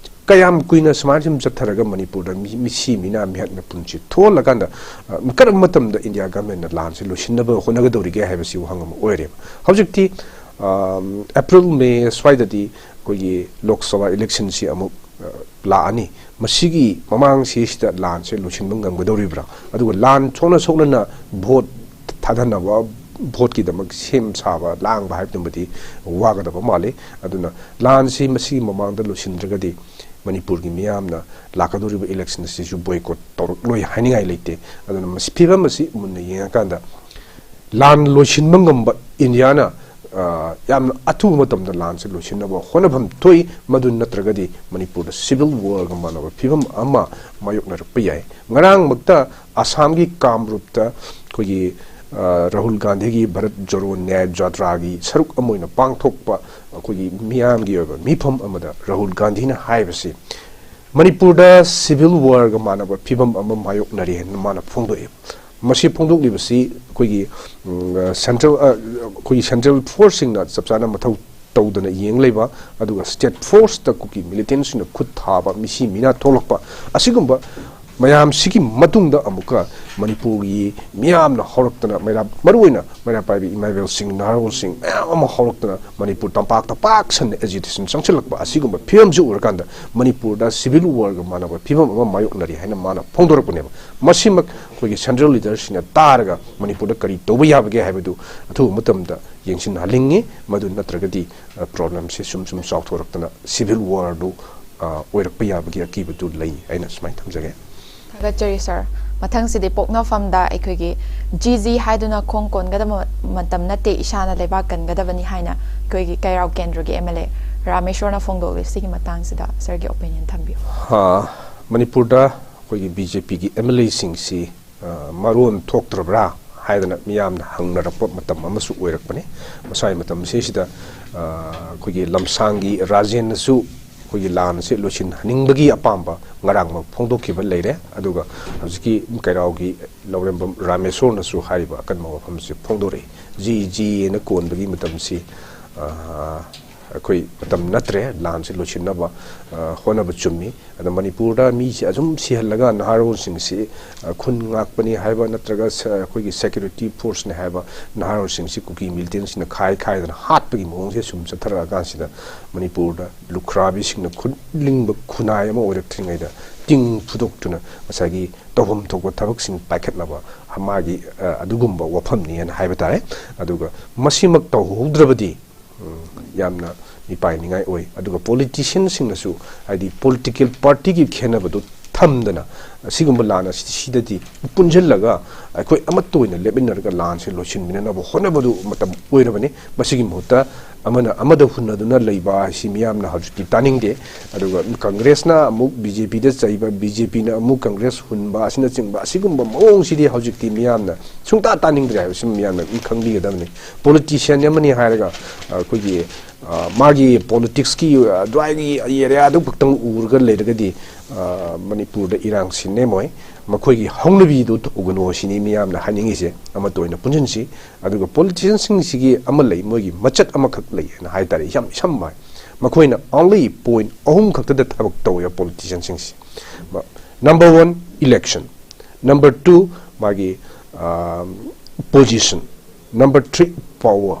ꯀꯌꯥꯝ ꯀꯨꯏꯅ ꯁꯨꯃꯥꯏꯅ ꯁꯨꯝ ꯆꯠꯊꯔꯒ ꯃꯅꯤꯄꯨꯔꯗ ꯃꯤ, ꯃꯤꯁꯤ ꯃꯤꯅꯥ ꯃꯤꯍꯠ ꯃꯤꯄꯨꯟꯁꯤ ꯊꯣꯛꯍꯜꯂꯀꯥꯟꯗ, ꯑ, ꯀꯔꯝꯕ ꯃꯇꯝꯗ ꯏꯟꯗꯤꯌꯥ ꯒꯃꯦꯟꯅ ꯂꯥꯟꯁꯤ ꯂꯣꯏꯁꯤꯟꯅꯕ ꯍꯣꯠꯅꯒꯗꯧꯔꯤꯒꯦ ꯍꯥꯏꯕꯁꯤ ꯋꯥꯍꯪ ꯑꯃ ꯑꯣꯏꯔꯦꯕ꯫ ꯍꯧꯖꯤꯛꯇꯤ, ꯑ, ꯑꯦꯄ꯭ꯔꯤꯜ, ꯃꯦ ꯁ꯭ꯋꯥꯏꯗꯗꯤ ꯑꯩꯈꯣꯏꯒꯤ ꯂꯣꯛ ꯁꯚꯥ ꯏꯂꯦꯛꯁꯟꯁꯤ ꯑꯃꯨꯛ, ꯑ, ꯂꯥꯛꯑꯅꯤ꯫ ꯃꯁꯤꯒꯤ ꯃꯃꯥꯡꯁꯤꯁꯤꯗ ꯂꯥꯟꯁꯦ ꯂꯣꯏꯁꯤꯟꯕ ꯉꯝꯒꯗꯧꯔꯤꯕ꯭ꯔꯥ? ꯑꯗꯨꯒ ꯂꯥꯟ ꯁꯣꯛꯅ ꯁꯣꯛꯅꯅ ꯚꯣꯠ ꯊꯥꯗꯅꯕ, ꯚꯣꯠꯀꯤꯗꯃꯛ ꯁꯦꯝ ꯁꯥꯕ ꯂꯥꯡꯕ ꯍꯥꯏꯕꯗꯨꯃꯗꯤ ꯋꯥꯒꯗꯕ ꯃꯥꯜꯂꯤ꯫ ꯑꯗꯨꯅ ꯂꯥꯟꯁꯤ ꯃꯁꯤꯒꯤ ꯃꯃꯥꯡꯗ ꯂꯣꯏꯁꯤꯟꯗ꯭ꯔꯒꯗꯤ ꯃꯅꯤꯄꯨꯔꯒꯤ ꯃꯤꯌꯥꯝꯅ ꯂꯥꯛꯀꯗꯧꯔꯤꯕ election ꯑꯁꯤꯁꯨ boycott ꯇꯧꯔꯛꯂꯣꯏ ꯍꯥꯏꯅꯤꯡꯉꯥꯏ ꯂꯩꯇꯦ꯫ ꯑꯗꯨꯅ ꯃꯁꯤ, ꯐꯤꯕꯝ ꯑꯁꯤ ꯃꯨꯟꯅ ꯌꯦꯡꯉꯀꯥꯟꯗ ꯂꯥꯟ ꯂꯣꯏꯁꯤꯟꯕ ꯉꯝꯕ ꯏꯟꯗꯤꯌꯥꯅ, ꯑ, ꯌꯥꯝꯅ ꯑꯊꯨꯕ ꯃꯇꯝꯗ ꯂꯥꯟꯁꯤ ꯂꯣꯏꯁꯤꯟꯅꯕ ꯍꯣꯠꯅꯐꯝ ꯊꯣꯛꯏ꯫ ꯃꯗꯨ ꯅꯠꯇ꯭ꯔꯒꯗꯤ ꯃꯅꯤꯄꯨꯔꯗ civil warꯒ ꯃꯥꯟꯅꯕ ꯐꯤꯕꯝ ꯑꯃ ꯃꯥꯌꯣꯛꯅꯔꯛꯄ ꯌꯥꯏ꯫ ꯉꯔꯥꯡꯃꯛꯇ ꯑꯁꯥꯝꯒꯤ ꯀꯥꯝꯔꯨꯞꯇ ꯑꯩꯈꯣꯏꯒꯤ, ꯑ, ꯔꯥꯍꯨꯜ ꯒꯥꯟꯙꯤꯒꯤ ꯚꯥꯔꯠ ꯖꯣꯔꯣ ꯅ꯭ꯌꯥꯌ ꯖꯥꯇ꯭ꯔꯥꯒꯤ ꯁꯔꯨꯛ ꯑꯃ ꯑꯣꯏꯅ ꯄꯥꯡꯊꯣꯛꯄ ꯑꯩꯈꯣꯏꯒꯤ ꯃꯤꯌꯥꯝꯒꯤ ꯑꯣꯏꯕ ꯃꯤꯐꯝ ꯑꯃꯗ ꯔꯥꯍꯨꯜ ꯒꯥꯟꯙꯤꯅ ꯍꯥꯏꯕꯁꯤ, ꯃꯅꯤꯄꯨꯔꯗ civil warꯒ ꯃꯥꯟꯅꯕ ꯐꯤꯕꯝ ꯑꯃ ꯃꯥꯌꯣꯛꯅꯔꯤ ꯍꯥꯏꯅ ꯃꯥꯅ ꯐꯣꯡꯗꯣꯛꯏ꯫ ꯃꯁꯤ ꯐꯣꯡꯗꯣꯛꯂꯤꯕꯁꯤ ꯑꯩꯈꯣꯏꯒꯤ, ꯎꯝ, central, ꯑ, ꯑꯩꯈꯣꯏꯒꯤ central forceꯁꯤꯡꯅ ꯆꯞ ꯆꯥꯅ ꯃꯊꯧ ꯇꯧꯗꯅ ꯌꯦꯡ ꯂꯩꯕ, ꯑꯗꯨꯒ state forceꯇ ꯀꯨꯀꯤ militantꯁꯤꯡꯅ ꯈꯨꯠ ꯊꯥꯕ, ꯃꯤꯁꯤ ꯃꯤꯅꯥ ꯊꯣꯛꯂꯛꯄ, ꯑꯁꯤꯒꯨꯝꯕ ꯃꯌꯥꯝꯁꯤꯒꯤ ꯃꯇꯨꯡꯗ ꯑꯃꯨꯛꯀ ꯃꯅꯤꯄꯨꯔꯒꯤ ꯃꯤꯌꯥꯝꯅ ꯍꯧꯔꯛꯇꯅ, ꯃꯩꯔꯥ-, ꯃꯔꯨꯑꯣꯏꯅ ꯃꯩꯔꯥ ꯄꯥꯏꯕꯤ ꯏꯃꯥ ꯏꯕꯦꯜꯁꯤꯡ, ꯅꯍꯥꯔꯣꯜꯁꯤꯡ ꯃꯌꯥꯝ ꯑꯃ ꯍꯧꯔꯛꯇꯅ ꯃꯅꯤꯄꯨꯔ ꯇꯝꯄꯥꯛꯇ ꯄꯥꯛ ꯁꯟꯅ agitation ꯆꯪꯁꯤꯜꯂꯛꯄ, ꯑꯁꯤꯒꯨꯝꯕ ꯐꯤꯕꯝꯁꯤ ꯎꯔꯀꯥꯟꯗ ꯃꯅꯤꯄꯨꯔꯗ civil warꯒ ꯃꯥꯟꯅꯕ ꯐꯤꯕꯝ ꯑꯃ ꯃꯥꯌꯣꯛꯅꯔꯤ ꯍꯥꯏꯅ ꯃꯥꯅ ꯐꯣꯡꯗꯣꯔꯛꯄꯅꯦꯕ꯫ ꯃꯁꯤꯃꯛ ꯑꯩꯈꯣꯏꯒꯤ central leaderꯁꯤꯡꯅ ꯇꯥꯔꯒ ꯃꯅꯤꯄꯨꯔꯗ ꯀꯔꯤ ꯇꯧꯕ ꯌꯥꯕꯒꯦ ꯍꯥꯏꯕꯗꯨ ꯑꯊꯨꯕ ꯃꯇꯝꯗ ꯌꯦꯡꯁꯤꯟꯍꯟꯅꯤꯡꯉꯤ꯫ ꯃꯗꯨ ꯅꯠꯇ꯭ꯔꯒꯗꯤ, ꯑ, problemꯁꯦ ꯁꯨꯝ ꯁꯨꯝ ꯆꯥꯎꯊꯣꯔꯛꯇꯅ civil warꯗꯨ, ꯑ, ꯑꯣꯏꯔꯛꯄ ꯌꯥꯕꯒꯤ ꯑꯀꯤꯕꯗꯨ ꯂꯩ ꯍꯥꯏꯅ ꯁꯨꯃꯥꯏꯅ ꯊꯝꯖꯒꯦ꯫ ꯊꯥꯒꯠꯆꯔꯤ sir꯫ ꯃꯊꯪꯁꯤꯗꯤ ꯄꯣꯛꯅꯐꯝꯗ ꯑꯩꯈꯣꯏꯒꯤ ꯖꯤ ꯖꯤ ꯍꯥꯏꯗꯨꯅ ꯈꯣꯡ ꯀꯣꯟꯒꯗꯕ ꯃꯇꯝ ꯅꯠꯇꯦ, ꯏꯁꯥꯅ ꯂꯩꯕꯥꯛ ꯀꯟꯒꯗꯕꯅꯤ ꯍꯥꯏꯅ ꯑꯩꯈꯣꯏꯒꯤ ꯀꯩꯔꯥꯎ ꯀꯦꯟꯗ꯭ꯔꯒꯤ M L A ꯔꯥꯃꯦꯁꯣꯔꯅ ꯐꯣꯡꯗꯣꯛꯂꯤ꯫ ꯁꯤꯒꯤ ꯃꯇꯥꯡꯁꯤꯗ sirꯒꯤ opinion ꯊꯝꯕꯤꯌꯨ꯫ ꯑ, ꯃꯅꯤꯄꯨꯔꯗ ꯑꯩꯈꯣꯏꯒꯤ B J Pꯒꯤ M L Aꯁꯤꯡꯁꯤ, ꯑ, ꯃꯔꯣꯟ ꯊꯣꯛꯇ꯭ꯔꯕ꯭ꯔꯥ ꯍꯥꯏꯗꯅ ꯃꯤꯌꯥꯝꯅ ꯍꯪꯅꯔꯛꯄ ꯃꯇꯝ ꯑꯃꯁꯨ ꯑꯣꯏꯔꯛꯄꯅꯤ꯫ ꯃꯁꯥꯒꯤ ꯃꯇꯝꯁꯤꯁꯤꯗ, ꯑ, ꯑꯩꯈꯣꯏꯒꯤ ꯂꯝꯁꯥꯡꯒꯤ ꯔꯥꯖꯦꯟꯅꯁꯨ ꯑꯩꯈꯣꯏꯒꯤ ꯂꯥꯟ ꯑꯁꯤ ꯂꯣꯏꯁꯤꯟꯍꯟꯅꯤꯡꯕꯒꯤ ꯑꯄꯥꯝꯕ ꯉꯔꯥꯡꯃꯛ ꯐꯣꯡꯗꯣꯛꯈꯤꯕ ꯂꯩꯔꯦ꯫ ꯑꯗꯨꯒ ꯍꯧꯖꯤꯛꯀꯤ ꯀꯩꯔꯥꯎꯒꯤ ꯂꯧꯔꯦꯝꯕꯝ ꯔꯥꯃꯦꯁꯣꯔꯅꯁꯨ ꯍꯥꯏꯔꯤꯕ ꯑꯀꯟꯕ ꯋꯥꯐꯝꯁꯤ ꯐꯣꯡꯗꯣꯔꯛꯏ꯫ ꯖꯤ ꯖꯤ ꯍꯥꯏꯅ ꯀꯣꯟꯕꯒꯤ ꯃꯇꯝꯁꯤ, ꯑ, ꯑꯩꯈꯣꯏ ꯃꯇꯝ ꯅꯠꯇ꯭ꯔꯦ ꯂꯥꯟꯁꯤ ꯂꯣꯏꯁꯤꯟꯅꯕ, ꯑ, ꯍꯣꯠꯅꯕ ꯆꯨꯝꯃꯤ꯫ ꯑꯗ ꯃꯅꯤꯄꯨꯔꯗ ꯃꯤꯁꯤ ꯑꯁꯨꯝ ꯁꯤꯍꯜꯂꯒ ꯅꯍꯥꯔꯣꯜꯁꯤꯡꯁꯤ, ꯑ, ꯈꯨꯟ ꯉꯥꯛꯄꯅꯤ ꯍꯥꯏꯕ ꯅꯠꯇ꯭ꯔꯒ ꯁ-, ꯑꯩꯈꯣꯏꯒꯤ security forceꯅꯤ ꯍꯥꯏꯕ ꯅꯍꯥꯔꯣꯜꯁꯤꯡꯁꯤ ꯀꯨꯀꯤ militantꯁꯤꯡꯅ ꯈꯥꯏ ꯈꯥꯏꯗꯅ ꯍꯥꯠꯄꯒꯤ ꯃꯑꯣꯡꯁꯦ ꯁꯨꯝ ꯆꯠꯊꯔꯛꯑꯀꯥꯟꯁꯤꯗ ꯃꯅꯤꯄꯨꯔꯗ ꯂꯨꯈ꯭ꯔꯥꯕꯤꯁꯤꯡꯅ ꯈꯨꯠ ꯂꯤꯡꯕ ꯈꯨꯟꯅꯥꯏ ꯑꯃ ꯑꯣꯏꯔꯛꯇ꯭ꯔꯤꯉꯩꯗ ꯇꯤꯡ ꯐꯨꯗꯣꯛꯇꯨꯅ ꯉꯁꯥꯏꯒꯤ ꯇꯧꯐꯝ ꯊꯣꯛꯄ ꯊꯕꯛꯁꯤꯡ ꯄꯥꯏꯈꯠꯅꯕ ꯃꯥꯒꯤ, ꯑ, ꯑꯗꯨꯒꯨꯝꯕ ꯋꯥꯐꯝꯅꯤ ꯍꯥꯏꯅ ꯍꯥꯏꯕ ꯇꯥꯔꯦ꯫ ꯑꯗꯨꯒ ꯃꯁꯤꯃꯛ ꯇꯧꯍꯧꯗ꯭ꯔꯕꯗꯤ ꯎꯝ, ꯌꯥꯝꯅ ꯃꯤꯄꯥꯏꯅꯤꯡꯉꯥꯏ ꯑꯣꯏ꯫ ꯑꯗꯨꯒ politicianꯁꯤꯡꯅꯁꯨ, ꯍꯥꯏꯗꯤ political partyꯒꯤ ꯈꯦꯠꯅꯕꯗꯨ ꯊꯝꯗꯅ, ꯑꯁꯤꯒꯨꯝꯕ ꯂꯥꯟ ꯑꯁꯤꯗꯗꯤ ꯄꯨꯟꯁꯤꯜꯂꯒ ꯑꯩꯈꯣꯏ ꯑꯃꯠꯇ ꯑꯣꯏꯅ ꯂꯦꯞꯃꯤꯟꯅꯔꯒ ꯂꯥꯟꯁꯦ ꯂꯣꯏꯁꯤꯟꯃꯤꯟꯅꯅꯕ ꯍꯣꯠꯅꯕꯗꯨ ꯃꯇꯝ ꯑꯣꯏꯔꯕꯅꯤ꯫ ꯃꯁꯤꯒꯤ ꯃꯍꯨꯠꯇ ꯑꯃꯅ ꯑꯃꯗ ꯍꯨꯟꯅꯗꯨꯅ ꯂꯩꯕ ꯍꯥꯏꯁꯤ ꯃꯤꯌꯥꯝꯅ ꯍꯧꯖꯤꯛꯇꯤ ꯇꯥꯅꯤꯡꯗꯦ꯫ ꯑꯗꯨꯒ ꯀꯪꯒ꯭ꯔꯦꯁꯅ ꯑꯃꯨꯛ BJPꯗ ꯆꯩꯕ, BJPꯅ ꯑꯃꯨꯛ ꯀꯪꯒ꯭ꯔꯦꯁ ꯍꯨꯟꯕ ꯑꯁꯤꯅꯆꯤꯡꯕ ꯑꯁꯤꯒꯨꯝꯕ ꯃꯑꯣꯡꯁꯤꯗꯤ ꯍꯧꯖꯤꯛꯇꯤ ꯃꯤꯌꯥꯝꯅ ꯁꯨꯡꯇꯥ ꯇꯥꯅꯤꯡꯗ꯭ꯔꯦ ꯍꯥꯏꯕꯁꯤ ꯃꯤꯌꯥꯝꯅ ꯑꯗꯨꯝ ꯈꯪꯕꯤꯒꯗꯕꯅꯤ꯫ Politician ꯑꯃꯅꯤ ꯍꯥꯏꯔꯒ, ꯑ, ꯑꯩꯈꯣꯏꯒꯤ, ꯑ, ꯃꯥꯒꯤ politicsꯀꯤ, ꯑ, ꯑꯗꯨꯋꯥꯏꯒꯤ areaꯗꯨ ꯈꯛꯇꯪ ꯎꯔꯒ ꯂꯩꯔꯒꯗꯤ, ꯑ, ꯃꯅꯤꯄꯨꯔꯗ ꯏꯔꯥꯡꯁꯤ ꯅꯦꯝꯃꯣꯏ꯫ ꯃꯈꯣꯏꯒꯤ ꯍꯧꯅꯕꯤꯗꯨ ꯇꯧꯒꯅꯨ ꯁꯤꯅꯤ ꯃꯤꯌꯥꯝꯅ ꯍꯥꯏꯅꯤꯡꯉꯤꯁꯦ꯫ ꯑꯃꯠꯇ ꯑꯣꯏꯅ ꯄꯨꯟꯁꯤꯟꯁꯤ꯫ ꯑꯗꯨꯒ politicianꯁꯤꯡꯁꯤꯒꯤ ꯑꯃ ꯂꯩ, ꯃꯣꯏꯒꯤ ꯃꯆꯠ ꯑꯃꯈꯛ ꯂꯩ ꯍꯥꯏꯅ ꯍꯥꯏ ꯇꯥꯔꯦ, ꯌꯥꯝ ꯏꯁꯝ ꯍꯥꯏ꯫ ꯃꯈꯣꯏꯅ only point ꯑꯍꯨꯝ ꯈꯛꯇꯗ ꯊꯕꯛ ꯇꯧꯋꯦꯕ politicianꯁꯤꯡꯁꯤ꯫ Number one, election. Number two, ꯃꯥꯒꯤ, ꯑ, position. Number three, power.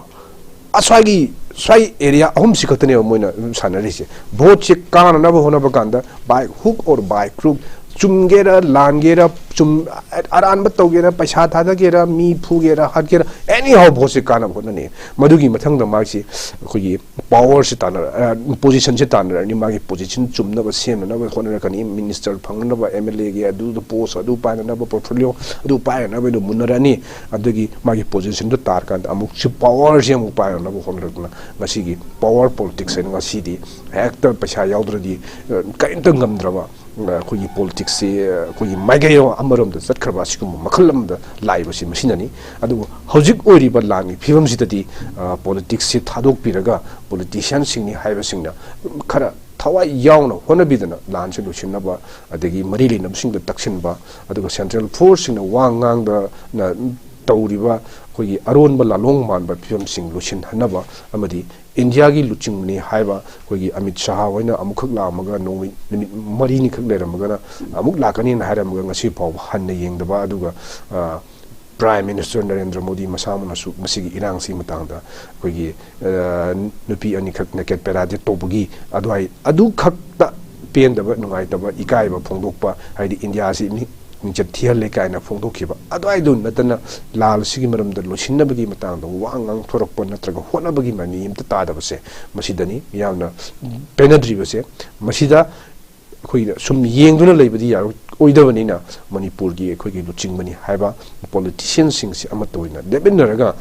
ꯑꯁ꯭ꯋꯥꯏꯒꯤ, ꯁ꯭ꯋꯥꯏ area ꯑꯍꯨꯝꯁꯤ ꯈꯛꯇꯅꯦꯕ ꯃꯣꯏꯅ ꯑꯗꯨꯝ ꯁꯥꯟꯅꯔꯤꯁꯦ꯫ Voteꯁꯦ ꯀꯥꯅꯅꯕ ꯍꯣꯠꯅꯕ ꯀꯥꯟꯗ by hook or by crook, ꯆꯨꯝꯒꯦꯔꯥ ꯂꯥꯟꯒꯦꯔꯥ, ꯆꯨꯝ-, ꯑꯔꯥꯟꯕ ꯇꯧꯒꯦꯔꯥ, ꯄꯩꯁꯥ ꯊꯥꯗꯒꯦꯔꯥ, ꯃꯤ ꯐꯨꯒꯦꯔꯥ ꯍꯥꯠꯀꯦꯔꯥ, anyhow voteꯁꯦ ꯀꯥꯅꯕ ꯍꯣꯠꯅꯅꯤ꯫ ꯃꯗꯨꯒꯤ ꯃꯊꯪꯗ ꯃꯥꯒꯤꯁꯤ ꯑꯩꯈꯣꯏꯒꯤ powerꯁꯦ ꯇꯥꯟꯅꯔ-, ꯑ, positionꯁꯦ ꯇꯥꯟꯅꯔꯅꯤ꯫ ꯃꯥꯒꯤ position ꯆꯨꯝꯅꯕ ꯁꯦꯝꯅꯅꯕ ꯍꯣꯠꯅꯔꯛꯀꯅꯤ꯫ Minister ꯐꯪꯅꯅꯕ, MLAꯒꯤ ꯑꯗꯨꯗ post ꯑꯗꯨ ꯄꯥꯏꯅꯅꯕ, portfolio ꯑꯗꯨ ꯄꯥꯏꯅꯅꯕ ꯑꯗꯨ ꯃꯨꯟꯅꯔꯅꯤ꯫ ꯑꯗꯒꯤ ꯃꯥꯒꯤ positionꯗꯨ ꯇꯥꯔꯀꯥꯟꯗ ꯑꯃꯨꯛꯁꯨ powerꯁꯦ ꯑꯃꯨꯛ ꯄꯥꯏꯅꯅꯕ ꯍꯣꯠꯅꯔꯛꯇꯅ ꯉꯁꯤꯒꯤ power politics ꯍꯥꯏꯅ ꯉꯁꯤꯗꯤ ꯍꯦꯛꯇ ꯄꯩꯁꯥ ꯌꯥꯎꯗ꯭ꯔꯗꯤ, ꯑ, ꯀꯔꯤꯝꯇ ꯉꯝꯗ꯭ꯔꯕ, ꯑ, ꯑꯩꯈꯣꯏꯒꯤ politicsꯁꯤ, ꯑ, ꯑꯩꯈꯣꯏꯒꯤ ꯃꯥꯏꯀꯩ ꯑꯃꯔꯣꯝꯗ ꯆꯠꯈ꯭ꯔꯕ ꯑꯁꯤꯒꯨꯝꯕ ꯃꯈꯜ ꯑꯃꯗ ꯂꯥꯛꯏꯕꯁꯤ ꯃꯁꯤꯅꯅꯤ꯫ ꯑꯗꯨꯕꯨ ꯍꯧꯖꯤꯛ ꯑꯣꯏꯔꯤꯕ ꯂꯥꯟꯒꯤ ꯐꯤꯕꯝꯁꯤꯗꯗꯤ, ꯑ, politicsꯁꯤ ꯊꯥꯗꯣꯛꯄꯤꯔꯒ politicianꯁꯤꯡꯅꯤ ꯍꯥꯏꯕꯁꯤꯡꯅ ꯈꯔ ꯊꯋꯥꯏ ꯌꯥꯎꯅ ꯍꯣꯠꯅꯕꯤꯗꯅ ꯂꯥꯟꯁꯤ ꯂꯣꯏꯁꯤꯟꯅꯕ, ꯑꯗꯒꯤ ꯃꯔꯤ ꯂꯩꯅꯕꯁꯤꯡꯗ ꯇꯛꯁꯤꯟꯕ, ꯑꯗꯨꯒ central forceꯁꯤꯡꯅ ꯋꯥ ꯉꯥꯡꯗꯅ ꯇꯧꯔꯤꯕ, ꯑꯩꯈꯣꯏꯒꯤ ꯑꯔꯣꯟꯕ ꯂꯥꯂꯣꯡ ꯃꯥꯟꯕ ꯐꯤꯕꯝꯁꯤꯡ ꯂꯣꯏꯁꯤꯟꯍꯟꯅꯕ ꯑꯃꯗꯤ ꯏꯟꯗꯤꯌꯥꯒꯤ ꯂꯨꯆꯤꯡꯕꯅꯤ ꯍꯥꯏꯕ ꯑꯩꯈꯣꯏꯒꯤ ꯑꯃꯤꯠ ꯁꯍꯥ ꯍꯣꯏꯅ ꯑꯃꯨꯛꯈꯛ ꯂꯥꯛꯑꯝꯃꯒ ꯅꯣꯡꯃꯩ ꯅꯨꯃꯤꯠ ꯃꯔꯤꯅꯤꯈꯛ ꯂꯩꯔꯝꯃꯒꯅ ꯑꯃꯨꯛ ꯂꯥꯛꯀꯅꯤꯅ ꯍꯥꯏꯔꯝꯃꯒ ꯉꯁꯤ ꯐꯥꯎꯕ ꯍꯟꯅ ꯌꯦꯡꯗꯕ, ꯑꯗꯨꯒ ꯄ꯭ꯔꯥꯏꯝ ꯃꯤꯅꯤꯁꯇꯔ ꯅꯔꯦꯟꯗ꯭ꯔ ꯃꯣꯗꯤ ꯃꯁꯥꯃꯛꯅꯁꯨ ꯃꯁꯤꯒꯤ ꯏꯔꯥꯡꯁꯤꯒꯤ ꯃꯇꯥꯡꯗ ꯑꯩꯈꯣꯏꯒꯤ ꯅꯨꯄꯤ ꯑꯅꯤꯈꯛ ꯅꯦꯀꯦꯠ ꯄꯦꯔꯥꯗꯦꯠ ꯇꯧꯕꯒꯤ ꯑꯗꯨꯋꯥꯏ ꯑꯗꯨꯈꯛꯇ ꯄꯦꯟꯗꯕ, ꯅꯨꯡꯉꯥꯏꯇꯕ, ꯏꯀꯥꯏꯕ ꯐꯣꯡꯗꯣꯛꯄ, ꯍꯥꯏꯗꯤ ꯏꯟꯗꯤꯌꯥꯁꯤ ꯃꯤ ꯃꯤꯡꯆꯠ ꯊꯤꯍꯜꯂꯦ ꯀꯥꯏꯅ ꯐꯣꯡꯗꯣꯛꯈꯤꯕ ꯑꯗꯨꯋꯥꯏꯗꯨ ꯅꯠꯇꯅ ꯂꯥꯜ ꯑꯁꯤꯒꯤ ꯃꯔꯝꯗ ꯂꯣꯏꯁꯤꯟꯅꯕꯒꯤ ꯃꯇꯥꯡꯗ ꯋꯥ ꯉꯥꯡꯊꯣꯔꯛꯄ ꯅꯠꯇ꯭ꯔꯒ ꯍꯣꯠꯅꯕꯒꯤ ꯃꯃꯤ ꯑꯝꯇ ꯇꯥꯗꯕꯁꯦ, ꯃꯁꯤꯗꯅꯤ ꯃꯤꯌꯥꯝꯅ ꯄꯦꯟꯅꯗ꯭ꯔꯤꯕꯁꯦ꯫ ꯃꯁꯤꯗ ꯑꯩꯈꯣꯏꯅ ꯁꯨꯝ ꯌꯦꯡꯗꯨꯅ ꯂꯩꯕꯗꯤ ꯌꯥꯔꯣꯏꯗꯕꯅꯤꯅ ꯃꯅꯤꯄꯨꯔꯒꯤ ꯑꯩꯈꯣꯏꯒꯤ ꯂꯨꯆꯤꯡꯕꯅꯤ ꯍꯥꯏꯕ ꯄꯣꯂꯤꯇꯤꯁꯤꯌꯟꯁꯤꯡꯁꯤ ꯑꯃꯠꯇ ꯑꯣꯏꯅ ꯂꯦꯞꯃꯤꯟꯅꯔꯒ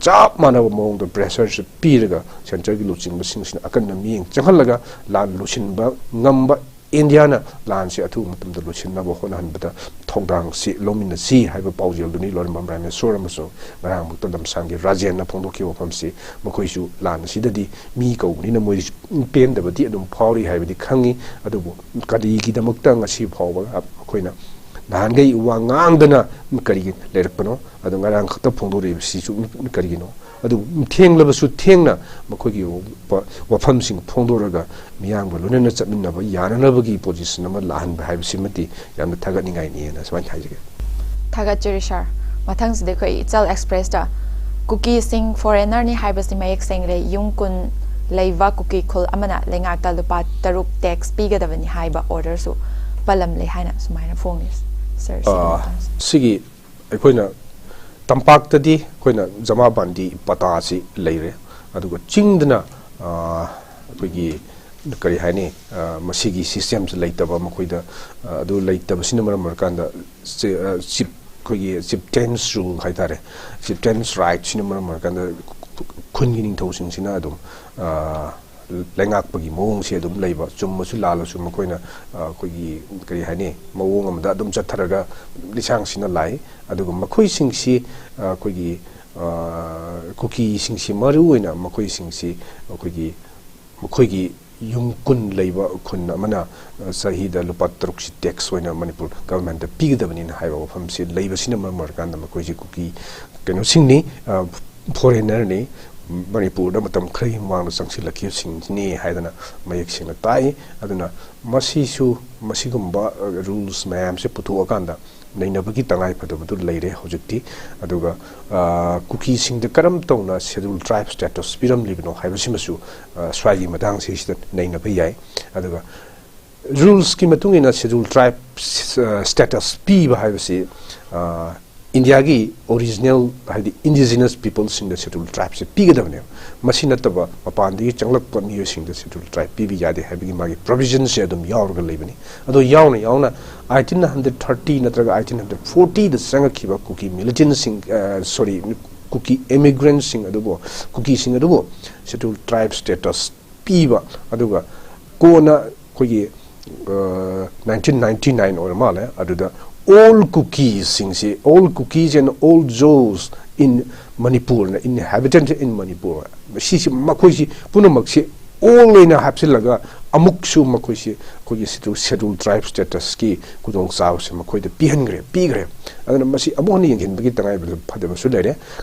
ꯆꯞ ꯃꯥꯟꯅꯕ ꯃꯑꯣꯡꯗ ꯄ꯭ꯔꯦꯁꯔꯁꯨ ꯄꯤꯔꯒ ꯁꯦꯟꯇꯔꯒꯤ ꯂꯨꯆꯤꯡꯕꯁꯤꯡꯁꯤꯅ ꯑꯀꯟꯕ ꯃꯤꯠꯌꯦꯡ ꯆꯪꯍꯜꯂꯒ ꯂꯥꯟ ꯂꯣꯏꯁꯤꯟꯕ ꯉꯝꯕ, ꯏꯟꯗꯤꯌꯥꯅ ꯂꯥꯟꯁꯤ ꯑꯊꯨꯕ ꯃꯇꯝꯗ ꯂꯣꯏꯁꯤꯟꯅꯕ ꯍꯣꯠꯅꯍꯟꯕꯗ ꯊꯧꯗꯥꯡꯁꯤ ꯂꯧꯃꯤꯟꯅꯁꯤ ꯍꯥꯏꯕ ꯄꯥꯎꯖꯦꯜꯗꯨꯅꯤ ꯂꯣꯏꯔꯝꯕꯝ ꯔꯥꯃꯦꯁꯣꯔ ꯑꯃꯁꯨꯡ ꯉꯔꯥꯡꯃꯛꯇ ꯂꯝꯁꯥꯡꯒꯤ ꯔꯥꯖꯦꯟꯅ ꯐꯣꯡꯗꯣꯛꯈꯤꯕ ꯋꯥꯐꯝꯁꯤ, ꯃꯈꯣꯏꯁꯨ ꯂꯥꯟ ꯑꯁꯤꯗꯗꯤ ꯃꯤ ꯀꯧꯕꯅꯤꯅ ꯃꯣꯏ ꯄꯦꯟꯗꯕꯗꯤ ꯑꯗꯨꯝ ꯐꯥꯎꯔꯤ ꯍꯥꯏꯕꯗꯤ ꯈꯪꯉꯤ꯫ ꯑꯗꯨꯕꯨ ꯀꯔꯤꯒꯤꯗꯃꯛꯇ ꯉꯁꯤ ꯐꯥꯎꯕ ꯃꯈꯣꯏꯅ ꯅꯍꯥꯟꯈꯩ ꯋꯥ ꯉꯥꯡꯗꯅ ꯀꯔꯤꯒꯤ ꯂꯩꯔꯛꯄꯅꯣ? ꯑꯗꯣ ꯉꯔꯥꯡ ꯈꯛꯇ ꯐꯣꯡꯗꯣꯔꯛꯏꯕꯁꯤꯁꯨ ꯀꯔꯤꯒꯤꯅꯣ? ꯑꯗꯨꯕꯨ ꯊꯦꯡꯂꯕꯁꯨ ꯊꯦꯡꯅ ꯃꯈꯣꯏꯒꯤ ꯋꯥ-, ꯋꯥꯐꯝꯁꯤꯡ ꯐꯣꯡꯗꯣꯔꯒ ꯃꯤꯌꯥꯝꯒ ꯂꯣꯏꯅꯅ ꯆꯠꯃꯤꯟꯅꯕ ꯌꯥꯅꯅꯕꯒꯤ ꯄꯣꯖꯤꯁꯟ ꯑꯃ ꯂꯥꯛꯍꯟꯕ ꯍꯥꯏꯕꯁꯤꯃꯗꯤ ꯌꯥꯝꯅ ꯊꯥꯒꯠꯅꯤꯡꯉꯥꯏꯅꯤꯅ ꯁꯨꯃꯥꯏꯅ ꯍꯥꯏꯖꯒꯦ꯫ ꯊꯥꯒꯠꯆꯔꯤ ꯁꯥꯔ꯫ ꯃꯊꯪꯁꯤꯗ ꯑꯩꯈꯣꯏ ꯏꯆꯜ ꯑꯦꯛꯁꯄ꯭ꯔꯦꯁꯇ ꯀꯨꯀꯤꯁꯤꯡ ꯐꯣꯔꯦꯅꯔꯅꯤ ꯍꯥꯏꯕꯁꯤ ꯃꯌꯦꯛ ꯁꯦꯡꯂꯦ, ꯌꯨꯝ ꯀꯨꯟ ꯂꯩꯕ ꯀꯨꯀꯤ ꯈꯨꯜ ꯑꯃꯅ ꯂꯩꯉꯥꯛꯇ ꯂꯨꯄꯥ ꯇꯔꯨꯛ ꯇꯦꯛꯁ ꯄꯤꯒꯗꯕꯅꯤ ꯍꯥꯏꯕ ꯑꯣꯔꯗꯔꯁꯨ ꯄꯜꯂꯝꯂꯦ ꯍꯥꯏꯅ ꯁꯨꯃꯥꯏꯅ ꯐꯣꯡꯉꯤ꯫ ꯁꯥꯔ, ꯁꯤꯒꯤ ꯑꯥ, ꯃꯇꯥꯡꯁꯦ꯫ ꯁꯤꯒꯤ ꯑꯩꯈꯣꯏꯅ ꯇꯝꯄꯥꯛꯇꯗꯤ ꯑꯩꯈꯣꯏꯅ ꯖꯃꯥꯕꯟꯗꯤ ꯄꯇꯥꯁꯤ ꯂꯩꯔꯦ, ꯑꯗꯨꯒ ꯆꯤꯡꯗꯅ, ꯑꯥ, ꯑꯩꯈꯣꯏꯒꯤ ꯀꯔꯤ ꯍꯥꯏꯅꯤ, ꯑꯥ, ꯃꯁꯤꯒꯤ ꯁꯤꯁꯇꯦꯝꯁꯤ ꯂꯩꯇꯕ ꯃꯈꯣꯏꯗ, ꯑꯥ, ꯑꯗꯨ ꯂꯩꯇꯕꯁꯤꯅ ꯃꯔꯝ ꯑꯣꯏꯔꯀꯥꯟꯗ ꯆꯤ-, ꯑꯥ, ꯆꯤꯞ-, ꯑꯩꯈꯣꯏꯒꯤ ꯆꯤꯞꯇꯦꯟꯁ ꯔꯨꯜ ꯍꯥꯏꯇꯥꯔꯦ, ꯆꯤꯞꯇꯦꯟꯁ ꯔꯥꯏꯠꯁꯤꯅ ꯃꯔꯝ ꯑꯣꯏꯔꯀꯥꯟꯗ ꯈꯨꯟꯒꯤ ꯅꯤꯡꯊꯧꯁꯤꯡꯁꯤꯅ ꯑꯗꯨꯝ, ꯑꯥ, ꯂꯩꯉꯥꯛꯄꯒꯤ ꯃꯑꯣꯡꯁꯦ ꯑꯗꯨꯝ ꯂꯩꯕ, ꯆꯨꯝꯃꯁꯨ ꯂꯥꯜꯂꯁꯨ ꯃꯈꯣꯏꯅ, ꯑ, ꯑꯩꯈꯣꯏꯒꯤ ꯀꯔꯤ ꯍꯥꯏꯅꯤ, ꯃꯑꯣꯡ ꯑꯃꯗ ꯑꯗꯨꯝ ꯆꯠꯊꯔꯒ ꯂꯤꯁꯥꯡꯁꯤꯟꯅ ꯂꯥꯛꯏ꯫ ꯑꯗꯨꯒ ꯃꯈꯣꯏꯁꯤꯡꯁꯤ, ꯑ, ꯑꯩꯈꯣꯏꯒꯤ, ꯑ, ꯀꯨꯀꯤꯁꯤꯡꯁꯤ ꯃꯔꯨ ꯑꯣꯏꯅ ꯃꯈꯣꯏꯁꯤꯡꯁꯤ ꯑꯩꯈꯣꯏꯒꯤ, ꯃꯈꯣꯏꯒꯤ ꯌꯨꯝ ꯀꯨꯟ ꯂꯩꯕ ꯈꯨꯟ ꯑꯃꯅ, ꯑ, ꯆꯍꯤꯗ ꯂꯨꯄꯥ ꯇꯔꯨꯛꯁꯤ ꯇꯦꯛꯁ ꯑꯣꯏꯅ ꯃꯅꯤꯄꯨꯔ ꯒꯚꯔꯟꯃꯦꯟꯠꯇ ꯄꯤꯒꯗꯕꯅꯤꯅ ꯍꯥꯏꯕ ꯋꯥꯐꯝꯁꯤ ꯂꯩꯕꯁꯤꯅ ꯃꯔꯝ ꯑꯣꯏꯔꯀꯥꯟꯗ ꯃꯈꯣꯏꯁꯤ ꯀꯨꯀꯤ ꯀꯩꯅꯣꯁꯤꯡꯅꯤ, ꯑ, ꯐꯣꯔꯦꯟꯅꯔꯅꯤ, ꯃꯅꯤꯄꯨꯔꯗ ꯃꯇꯝ ꯈꯔꯒꯤ ꯃꯃꯥꯡꯗ ꯆꯪꯁꯤꯜꯂꯛꯈꯤꯕꯁꯤꯡꯅꯤ ꯍꯥꯏꯗꯅ ꯃꯌꯦꯛ ꯁꯦꯡꯅ ꯇꯥꯛꯏ꯫ ꯑꯗꯨꯅ ꯃꯁꯤꯁꯨ, ꯃꯁꯤꯒꯨꯝꯕ, ꯑ, ꯔꯨꯜꯁ ꯃꯌꯥꯝꯁꯦ ꯄꯨꯊꯣꯛꯑꯀꯥꯟꯗ ꯅꯩꯅꯕꯒꯤ ꯇꯉꯥꯏ ꯐꯗꯕꯗꯨ ꯂꯩꯔꯦ ꯍꯧꯖꯤꯛꯇꯤ꯫ ꯑꯗꯨꯒ, ꯑ, ꯀꯨꯀꯤꯁꯤꯡꯗ ꯀꯔꯝ ꯇꯧꯅ ꯁꯦꯗ꯭ꯌꯨꯜ ꯇ꯭ꯔꯥꯏꯕ ꯁ꯭ꯇꯦꯇꯁ ꯄꯤꯔꯝꯂꯤꯕꯅꯣ ꯍꯥꯏꯕꯁꯤꯃꯁꯨ, ꯑ, ꯁ꯭ꯋꯥꯏꯒꯤ ꯃꯇꯥꯡꯁꯤꯁꯤꯗ ꯅꯩꯅꯕ ꯌꯥꯏ꯫ ꯑꯗꯨꯒ ꯔꯨꯜꯁꯀꯤ ꯃꯇꯨꯡ ꯏꯟꯅ ꯁꯦꯗ꯭ꯌꯨꯜ ꯇ꯭ꯔꯥꯏꯕ, ꯑ, ꯁ꯭ꯇꯦꯇꯁ ꯄꯤꯕ ꯍꯥꯏꯕꯁꯤ, ꯑ, ꯏꯟꯗꯤꯌꯥꯒꯤ ꯑꯣꯔꯤꯖꯤꯅꯦꯜ, ꯍꯥꯏꯗꯤ ꯏꯟꯗꯤꯖꯤꯅꯁ ꯄꯤꯄꯜꯁꯤꯡꯗ ꯁꯦꯗ꯭ꯌꯨꯜ ꯇ꯭ꯔꯥꯏꯕꯁꯦ ꯄꯤꯒꯗꯕꯅꯦꯕ꯫ ꯃꯁꯤ ꯅꯠꯇꯕ ꯃꯄꯥꯟꯗꯒꯤ ꯆꯪꯂꯛꯄ ꯃꯤꯑꯣꯏꯁꯤꯡꯗ ꯁꯦꯗ꯭ꯌꯨꯜ ꯇ꯭ꯔꯥꯏꯕ ꯄꯤꯕ ꯌꯥꯗꯦ ꯍꯥꯏꯕꯒꯤ ꯃꯥꯒꯤ ꯄ꯭ꯔꯣꯚꯤꯖꯟꯁꯦ ꯑꯗꯨꯝ ꯌꯥꯎꯔꯒ ꯂꯩꯕꯅꯤ꯫ ꯑꯗꯣ ꯌꯥꯎꯅ ꯌꯥꯎꯅ ꯑꯥꯏꯇꯤꯟ ꯍꯟꯗ꯭ꯔꯦꯗ ꯊꯥꯔꯇꯤ ꯅꯠꯇ꯭ꯔꯒ ꯑꯥꯏꯇꯤꯟ ꯍꯟꯗ꯭ꯔꯦꯗ ꯐꯣꯔꯇꯤꯗ ꯆꯪꯉꯛꯈꯤꯕ ꯀꯨꯀꯤ ꯃꯤꯂꯤꯇꯦꯟꯁꯤꯡ, ꯑ, ꯁꯣꯔꯤ, ꯀꯨꯀꯤ ꯏꯃꯤꯒ꯭ꯔꯦꯟꯁꯤꯡ ꯑꯗꯨꯕꯨ, ꯀꯨꯀꯤꯁꯤꯡ ꯑꯗꯨꯕꯨ ꯁꯦꯗ꯭ꯌꯨꯜ ꯇ꯭ꯔꯥꯏꯕ ꯁ꯭ꯇꯦꯇꯁ ꯄꯤꯕ, ꯑꯗꯨꯒ ꯀꯣꯟꯅ ꯑꯩꯈꯣꯏꯒꯤ, ꯑ, ꯅꯥꯏꯟꯇꯤꯟ ꯅꯥꯏꯟꯇꯤ ꯅꯥꯏꯟ ꯑꯣꯏꯔ ꯃꯥꯜꯂꯦ, ꯑꯗꯨꯗ all ꯀꯨꯀꯤꯁꯤꯡꯁꯤ, all Kukis and all Zos in Manipur, inhabitant in Manipur, ꯁꯤꯁꯤ, ꯃꯈꯣꯏꯁꯤ ꯄꯨꯝꯅꯃꯛꯁꯤ all ꯑꯣꯏꯅ ꯍꯥꯞꯆꯤꯜꯂꯒ ꯑꯃꯨꯛꯁꯨ ꯃꯈꯣꯏꯁꯤ ꯑꯩꯈꯣꯏꯒꯤ ꯁꯦꯗ꯭ꯌꯨꯜ, ꯁꯦꯗ꯭ꯌꯨꯜ ꯇ꯭ꯔꯥꯏꯕ ꯁ꯭ꯇꯦꯇꯁꯀꯤ ꯈꯨꯗꯣꯡꯆꯥꯕꯁꯦ ꯃꯈꯣꯏꯗ ꯄꯤꯍꯟꯈ꯭ꯔꯦ, ꯄꯤꯈ꯭ꯔꯦ꯫ ꯑꯗꯨꯅ ꯃꯁꯤ ꯑꯃꯨꯛ ꯍꯟꯅ ꯌꯦꯡꯁꯤꯟꯕꯒꯤ ꯇꯉꯥꯏ ꯐꯗꯕꯁꯨ ꯂꯩꯔꯦ꯫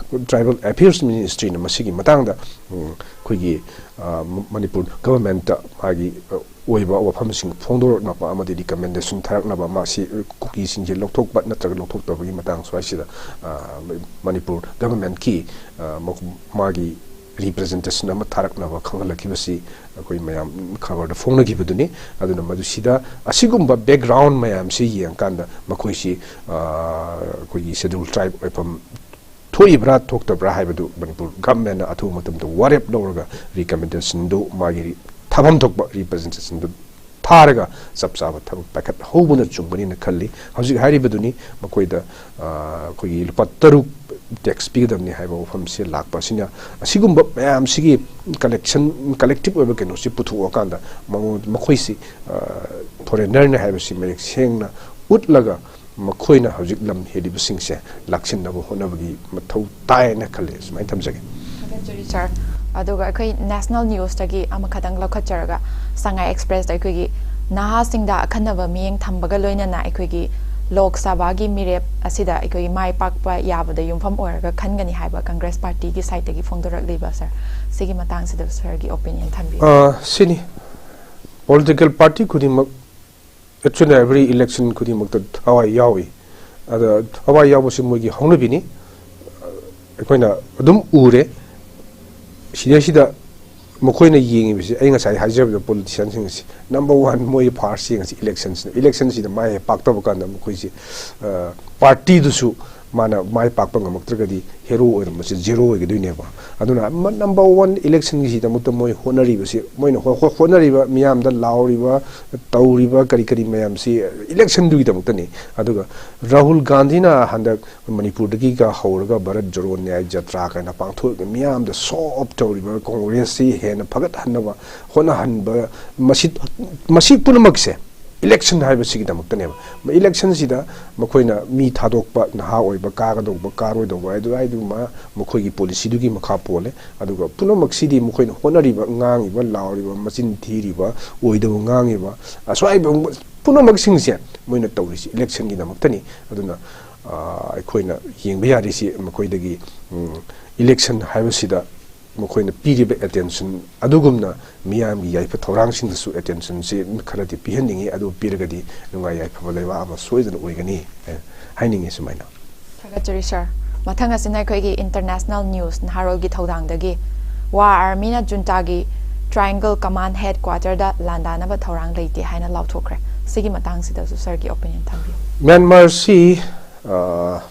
ꯇ꯭ꯔꯥꯏꯕꯦꯜ ꯑꯦꯐꯤꯌꯔꯁ ꯃꯤꯅꯤꯁꯇ꯭ꯔꯤꯅ ꯃꯁꯤꯒꯤ ꯃꯇꯥꯡꯗ, ꯎꯝ, ꯑꯩꯈꯣꯏꯒꯤ, ꯑ, ꯃ-, ꯃꯅꯤꯄꯨꯔ ꯒꯚꯔꯟꯃꯦꯟꯠꯇ ꯃꯥꯒꯤ, ꯑ, ꯑꯣꯏꯕ ꯋꯥꯐꯝꯁꯤꯡ ꯐꯣꯡꯗꯣꯔꯛꯅꯕ ꯑꯃꯗꯤ ꯔꯤꯀꯃꯦꯟꯗꯦꯁꯟ ꯊꯥꯔꯛꯅꯕ, ꯃꯁꯤ ꯀꯨꯀꯤꯁꯤꯡꯁꯦ ꯂꯧꯊꯣꯛꯄ ꯅꯠꯇ꯭ꯔꯒ ꯂꯧꯊꯣꯛꯇꯕꯒꯤ ꯃꯇꯥꯡ ꯁ꯭ꯋꯥꯏꯁꯤꯗ, ꯑ, ꯃꯅꯤꯄꯨꯔ ꯒꯚꯔꯟꯃꯦꯟꯠꯀꯤ, ꯑ, ꯃ-, ꯃꯥꯒꯤ ꯔꯤꯄ꯭ꯔꯖꯦꯟꯇꯦꯁꯟ ꯑꯃ ꯊꯥꯔꯛꯅꯕ ꯈꯪꯍꯜꯂꯛꯈꯤꯕꯁꯤ ꯑꯩꯈꯣꯏ ꯃꯌꯥꯝ ꯈꯕꯔꯗ ꯐꯣꯡꯅꯈꯤꯕꯗꯨꯅꯤ꯫ ꯑꯗꯨꯅ ꯃꯗꯨꯁꯤꯗ ꯑꯁꯤꯒꯨꯝꯕ ꯕꯦꯛꯒ꯭ꯔꯥꯎꯟ ꯃꯌꯥꯝꯁꯤ ꯌꯦꯡꯉꯀꯥꯟꯗ ꯃꯈꯣꯏꯁꯤ, ꯑ, ꯑꯩꯈꯣꯏꯒꯤ ꯁꯦꯗ꯭ꯌꯨꯜ ꯇ꯭ꯔꯥꯏꯕ ꯑꯣꯏꯐꯝ ꯊꯣꯛꯏꯕ꯭ꯔꯥ ꯊꯣꯛꯇꯕ꯭ꯔꯥ ꯍꯥꯏꯕꯗꯨ ꯃꯅꯤꯄꯨꯔ ꯒꯚꯔꯟꯃꯦꯟꯠꯅ ꯑꯊꯨꯕ ꯃꯇꯝꯗ ꯋꯥꯔꯦꯞ ꯂꯧꯔꯒ ꯔꯤꯀꯃꯦꯟꯗꯦꯁꯟꯗꯨ ꯃꯥꯒꯤ ꯊꯥꯐꯝ ꯊꯣꯛꯄ ꯔꯤꯄ꯭ꯔꯖꯦꯟꯇꯦꯁꯟꯗꯨ ꯊꯥꯔꯒ ꯆꯞ ꯆꯥꯕ ꯊꯕꯛ ꯄꯥꯏꯈꯠꯍꯧꯕꯅ ꯆꯨꯝꯒꯅꯤꯅ ꯈꯜꯂꯤ꯫ ꯍꯧꯖꯤꯛ ꯍꯥꯏꯔꯤꯕꯗꯨꯅꯤ ꯃꯈꯣꯏꯗ, ꯑ, ꯑꯩꯈꯣꯏꯒꯤ ꯂꯨꯄꯥ ꯇꯔꯨꯛ ꯇꯦꯛꯁ ꯄꯤꯒꯗꯕꯅꯤ ꯍꯥꯏꯕ ꯋꯥꯐꯝꯁꯦ ꯂꯥꯛꯄ ꯑꯁꯤꯅ, ꯑꯁꯤꯒꯨꯝꯕ ꯃꯌꯥꯝꯁꯤꯒꯤ ꯀꯂꯦꯛꯁꯟ, ꯀꯂꯦꯛꯇꯤꯚ ꯑꯣꯏꯕ ꯀꯩꯅꯣꯁꯤ ꯄꯨꯊꯣꯛꯑꯀꯥꯟꯗ ꯃꯉꯣꯟ-, ꯃꯈꯣꯏꯁꯤ, ꯑ, ꯐꯣꯔꯦꯟꯅꯔꯅꯤ ꯍꯥꯏꯕꯁꯤ ꯃꯌꯦꯛ ꯁꯦꯡꯅ ꯎꯠꯂꯒ ꯃꯈꯣꯏꯅ ꯍꯧꯖꯤꯛ ꯂꯝ ꯍꯦꯜꯂꯤꯕꯁꯤꯡꯁꯦ ꯂꯥꯛꯁꯤꯟꯅꯕ ꯍꯣꯠꯅꯕꯒꯤ ꯃꯊꯧ ꯇꯥꯏꯅ ꯈꯜꯂꯤ꯫ ꯁꯨꯃꯥꯏꯅ ꯊꯝꯖꯒꯦ꯫ ꯊꯥꯒꯠꯆꯔꯤ ꯁꯥꯔ꯫ ꯑꯗꯨꯒ ꯑꯩꯈꯣꯏ ꯅꯦꯁꯅꯦꯜ ꯅ꯭ꯌꯨꯁꯇꯒꯤ ꯑꯃꯈꯛꯇꯪ ꯂꯧꯈꯠꯆꯔꯒ, ꯁꯉꯥꯏ ꯑꯦꯛꯁꯄ꯭ꯔꯦꯁꯇ ꯑꯩꯈꯣꯏꯒꯤ ꯅꯍꯥꯁꯤꯡꯗ ꯑꯈꯟꯅꯕ ꯃꯤꯠꯌꯦꯡ ꯊꯝꯕꯒ ꯂꯣꯏꯅꯅ ꯑꯩꯈꯣꯏꯒꯤ ꯂꯣꯛ ꯁꯚꯥꯒꯤ ꯃꯤꯔꯦꯞ ꯑꯁꯤꯗ ꯑꯩꯈꯣꯏꯒꯤ ꯃꯥꯏ ꯄꯥꯛꯄ ꯌꯥꯕꯗ ꯌꯨꯝꯐꯝ ꯑꯣꯏꯔꯒ ꯈꯟꯒꯅꯤ ꯍꯥꯏꯕ ꯀꯪꯒ꯭ꯔꯦꯁ ꯄꯥꯔꯇꯤꯒꯤ ꯁꯥꯏꯠꯇꯒꯤ ꯐꯣꯡꯗꯣꯔꯛꯂꯤꯕ, ꯁꯥꯔ, ꯁꯤꯒꯤ ꯃꯇꯥꯡꯁꯤꯗ ꯁꯥꯔꯒꯤ ꯑꯣꯄꯤꯅꯤꯌꯟ ꯊꯝꯕꯤꯌꯨ꯫ ꯑ, ꯁꯤꯅꯤ, ꯄꯣꯂꯤꯇꯤꯀꯦꯜ ꯄꯥꯔꯇꯤ ꯈꯨꯗꯤꯡꯃꯛ, each and every election ꯈꯨꯗꯤꯡꯃꯛꯇ ꯊꯋꯥꯏ ꯌꯥꯎꯏ꯫ ꯑꯗ ꯊꯋꯥꯏ ꯌꯥꯎꯕꯁꯤ ꯃꯣꯏꯒꯤ ꯍꯧꯅꯕꯤꯅꯤ꯫ ꯑꯩꯈꯣꯏꯅ ꯑꯗꯨꯝ ꯎꯔꯦ꯫ ꯁꯤꯗꯩꯁꯤꯗ ꯃꯈꯣꯏꯅ ꯌꯦꯡꯉꯤꯕꯁꯤ, ꯑꯩ ꯉꯁꯥꯏ ꯍꯥꯏꯖꯕꯗ, ꯄꯣꯂꯤꯇꯤꯁꯤꯌꯥꯟꯁꯤꯡ ꯑꯁꯤ ꯅꯝꯕꯔ ꯋꯥꯟ ꯃꯣꯏ ꯐꯥꯔꯁ ꯌꯦꯡꯉꯤꯁꯤ ꯏꯂꯦꯛꯁꯟꯁꯤꯅ꯫ ꯏꯂꯦꯛꯁꯟꯁꯤꯗ ꯃꯥꯏ ꯍꯦꯛ ꯄꯥꯛꯇꯕ ꯀꯥꯟꯗ ꯃꯈꯣꯏꯁꯤ, ꯑ, ꯄꯥꯔꯇꯤꯗꯨꯁꯨ ꯃꯥꯅ ꯃꯥꯏ ꯄꯥꯛꯄ ꯉꯝꯃꯛꯇ꯭ꯔꯒꯗꯤ ꯍꯦꯔꯣ ꯑꯣꯏꯔꯝꯕꯁꯦ ꯖꯦꯔꯣ ꯑꯣꯏꯒꯗꯣꯏꯅꯦꯕ꯫ ꯑꯗꯨꯅ ꯅꯝꯕꯔ ꯋꯥꯟ ꯏꯂꯦꯛꯁꯟꯒꯤꯁꯤꯗꯃꯛꯇ ꯃꯣꯏ ꯍꯣꯠꯅꯔꯤꯕꯁꯤ, ꯃꯣꯏꯅ ꯍꯣ-, ꯍꯣ-, ꯍꯣꯠꯅꯔꯤꯕ, ꯃꯤꯌꯥꯝꯗ ꯂꯥꯎꯔꯤꯕ, ꯇꯧꯔꯤꯕ ꯀꯔꯤ ꯀꯔꯤ ꯃꯌꯥꯝꯁꯤ ꯏꯂꯦꯛꯁꯟꯗꯨꯒꯤꯗꯃꯛꯇꯅꯤ꯫ ꯑꯗꯨꯒ ꯔꯥꯍꯨꯜ ꯒꯥꯟꯙꯤꯅ ꯍꯟꯗꯛ ꯃꯅꯤꯄꯨꯔꯗꯒꯤꯒ ꯍꯧꯔꯒ ꯚꯥꯔꯠ ꯖꯣꯔꯣ ꯅ꯭ꯌꯥꯏ ꯖꯇ꯭ꯔꯥ ꯀꯥꯏꯅ ꯄꯥꯡꯊꯣꯛꯑꯒ ꯃꯤꯌꯥꯝꯗ ꯁꯣ ꯑꯣꯞ ꯇꯧꯔꯤꯕ ꯀꯣꯡꯒ꯭ꯔꯦꯁꯁꯤ ꯍꯦꯟꯅ ꯐꯒꯠꯍꯟꯅꯕ ꯍꯣꯠꯅꯍꯟꯕ, ꯃꯁꯤ, ꯃꯁꯤ ꯄꯨꯝꯅꯃꯛꯁꯦ ꯏꯂꯦꯛꯁꯟ ꯍꯥꯏꯕꯁꯤꯒꯤꯗꯃꯛꯇꯅꯦꯕ꯫ ꯏꯂꯦꯛꯁꯟꯁꯤꯗ ꯃꯈꯣꯏꯅ ꯃꯤ ꯊꯥꯗꯣꯛꯄ, ꯅꯍꯥ ꯑꯣꯏꯕ ꯀꯥꯒꯗꯧꯕ, ꯀꯥꯔꯣꯏꯗꯧꯕ ꯍꯥꯏꯗꯨ, ꯍꯥꯏꯗꯨ ꯃꯥ ꯃꯈꯣꯏꯒꯤ ꯄꯣꯂꯤꯁꯤꯗꯨꯒꯤ ꯃꯈꯥ ꯄꯣꯜꯂꯦ꯫ ꯑꯗꯨꯒ ꯄꯨꯝꯅꯃꯛꯁꯤꯗꯤ ꯃꯈꯣꯏꯅ ꯍꯣꯠꯅꯔꯤꯕ, ꯉꯥꯡꯉꯤꯕ, ꯂꯥꯎꯔꯤꯕ, ꯃꯆꯤꯟ ꯊꯤꯔꯤꯕ, ꯑꯣꯏꯗꯕ ꯉꯥꯡꯉꯤꯕ, ꯑꯁ꯭ꯋꯥꯏꯕ ꯄꯨꯝꯅꯃꯛꯁꯤꯡꯁꯦ ꯃꯣꯏꯅ ꯇꯧꯔꯤꯁꯤ ꯏꯂꯦꯛꯁꯟꯒꯤꯗꯃꯛꯇꯅꯤ꯫ ꯑꯗꯨꯅ, ꯑ, ꯑꯩꯈꯣꯏꯅ ꯌꯦꯡꯕ ꯌꯥꯔꯤꯁꯤ ꯃꯈꯣꯏꯗꯒꯤ, ꯎꯝ, ꯏꯂꯦꯛꯁꯟ ꯍꯥꯏꯕꯁꯤꯗ ꯃꯈꯣꯏꯅ ꯄꯤꯔꯤꯕ ꯑꯦꯇꯦꯟꯁꯟ ꯑꯗꯨꯒꯨꯝꯅ ꯃꯤꯌꯥꯝꯒꯤ ꯌꯥꯏꯐ ꯊꯧꯔꯥꯡꯁꯤꯡꯗꯁꯨ ꯑꯦꯇꯦꯟꯁꯟꯁꯤ ꯈꯔꯗꯤ ꯄꯤꯍꯟꯅꯤꯡꯉꯤ꯫ ꯑꯗꯨ ꯄꯤꯔꯒꯗꯤ ꯅꯨꯡꯉꯥꯏ ꯌꯥꯏꯐꯕ ꯂꯩꯕꯥꯛ ꯑꯃ ꯁꯣꯏꯗꯅ ꯑꯣꯏꯒꯅꯤ, ꯑꯦ, ꯍꯥꯏꯅꯤꯡꯉꯤ ꯁꯨꯃꯥꯏꯅ꯫ ꯊꯥꯒꯠꯆꯔꯤ, ꯁꯥꯔ꯫ ꯃꯊꯪ ꯑꯁꯤꯅ ꯑꯩꯈꯣꯏꯒꯤ ꯏꯟꯇꯔꯅꯦꯁꯅꯦꯜ ꯅ꯭ꯌꯨꯁ, ꯅꯍꯥꯔꯣꯜꯒꯤ ꯊꯧꯗꯥꯡꯗꯒꯤ, ꯋꯥ ꯑꯥꯔꯃꯤꯅ ꯖꯨꯟꯇꯥꯒꯤ ꯇ꯭ꯔꯥꯏꯡꯒꯜ ꯀꯃꯥꯟ ꯍꯦꯗ ꯀ꯭ꯋꯥꯇꯔꯗ ꯂꯥꯟꯗꯥꯅꯕ ꯊꯧꯔꯥꯡ ꯂꯩꯇꯦ ꯍꯥꯏꯅ ꯂꯥꯎꯊꯣꯛꯈ꯭ꯔꯦ꯫ ꯁꯤꯒꯤ ꯃꯇꯥꯡꯁꯤꯗꯁꯨ ꯁꯥꯔꯒꯤ ꯑꯣꯄꯤꯅꯤꯌꯟ ꯊꯝꯕꯤꯌꯨ꯫ ꯃ꯭ꯌꯥꯟꯃꯥꯔꯁꯤ, ꯑ,